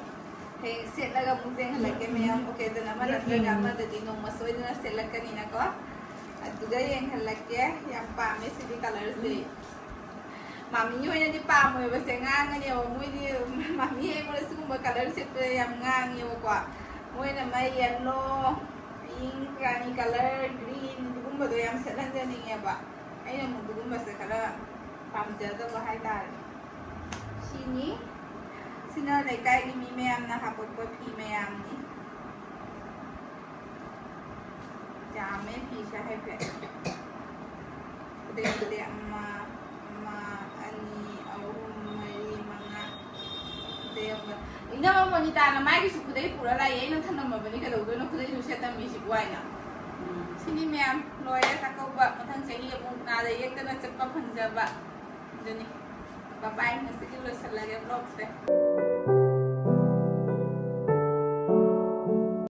ꯍꯌꯦꯡ ꯁꯦꯠꯂꯒ ꯑꯃꯨꯛ ꯌꯦꯡꯍꯜꯂꯛꯀꯦ ꯃꯌꯥꯝ꯫ ꯑꯣꯀꯦꯖꯟ ꯑꯃ ꯅꯠꯇ꯭ꯔꯒ ꯑꯃꯗꯗꯤ ꯅꯣꯡꯃ ꯁꯣꯏꯗꯅ ꯁꯦꯠꯂꯛꯀꯅꯤꯅꯀꯣ꯫ ꯑꯗꯨꯒ ꯌꯦꯡꯍꯜꯂꯛꯀꯦ꯫ ꯌꯥꯝ ꯄꯥꯝꯃꯦ ꯁꯤꯗꯤ ꯀꯂꯔꯁꯦ꯫ ꯃꯥꯃꯤ ꯍꯣꯏꯅꯗꯤ ꯄꯥꯝꯃꯣꯏꯕꯁꯦ, ꯉꯥꯡꯉꯅꯦꯕ꯫ ꯃꯣꯏꯗꯤ ꯃꯥꯃꯤ ꯑꯩꯉꯣꯟꯗ ꯁꯤꯒꯨꯝꯕ ꯀꯂꯔ ꯁꯦꯠꯄꯗ ꯌꯥꯝ ꯉꯥꯡꯉꯦꯕꯀꯣ꯫ ꯃꯣꯏꯅ ꯑꯃ ꯌꯦꯜꯂꯣ, ꯄꯤꯡ, ꯔꯥꯅꯤ ꯀꯂꯔ, ꯒ꯭ꯔꯤꯟ ꯑꯗꯨꯒꯨꯝꯕꯗꯣ ꯌꯥꯝ ꯁꯦꯠꯍꯟꯖꯅꯤꯡꯉꯦꯕ꯫ ꯑꯩꯅ ꯑꯃꯨꯛ ꯑꯗꯨꯒꯨꯝꯕꯁꯦ ꯈꯔ ꯄꯥꯝꯖꯗꯕ ꯍꯥꯏꯇꯥꯔꯦ꯫ ꯁꯤꯅꯤ꯫ ꯁꯤꯅ ꯂꯩꯀꯥꯏꯒꯤ ꯃꯤ ꯃꯌꯥꯝꯅ ꯍꯥꯄꯛꯄ ꯐꯤ ꯃꯌꯥꯝꯅꯤ꯫ ꯌꯥꯝꯃꯦ ꯐꯤꯁꯦ ꯍꯥꯏꯐꯦꯠ꯫ ꯈꯨꯗꯩ ꯈꯨꯗꯩ ꯑꯃ, ꯑꯃ, ꯑꯅꯤ, ꯑꯍꯨꯝ, ꯃꯔꯤ, ꯃꯉꯥ꯫ ꯈꯨꯗꯩ ꯑꯃ꯫ ꯏꯅꯝꯃ ꯃꯣꯅꯤꯇꯥꯅ ꯃꯥꯒꯤꯁꯨ ꯈꯨꯗꯩ ꯄꯨꯔ ꯂꯥꯛꯑꯦ꯫ ꯑꯩꯅ ꯊꯅꯝꯃꯕꯅꯤ ꯀꯩꯗꯧꯗꯣꯏꯅꯣ ꯈꯨꯗꯩꯁꯨ ꯁꯦꯠꯇꯕ ꯃꯤꯁꯤꯕꯨ ꯍꯥꯏꯅ꯫ ꯎꯝ꯫ ꯁꯤꯅꯤ ꯃꯌꯥꯝ꯫ ꯂꯣꯏꯔꯦ ꯆꯥꯛꯀꯧꯕ꯫ ꯃꯊꯪ ꯆꯍꯤ ꯑꯃꯨꯛ ꯅꯥꯗ ꯌꯦꯛꯇꯅ ꯆꯠꯄ ꯐꯪꯖꯕ꯫ ꯑꯗꯨꯅꯤ꯫ ꯕꯕꯥꯏ ꯉꯁꯤꯒꯤ ꯂꯣꯏꯁꯤꯜꯂꯒꯦ ꯕ꯭ꯂꯣꯒꯁꯦ꯫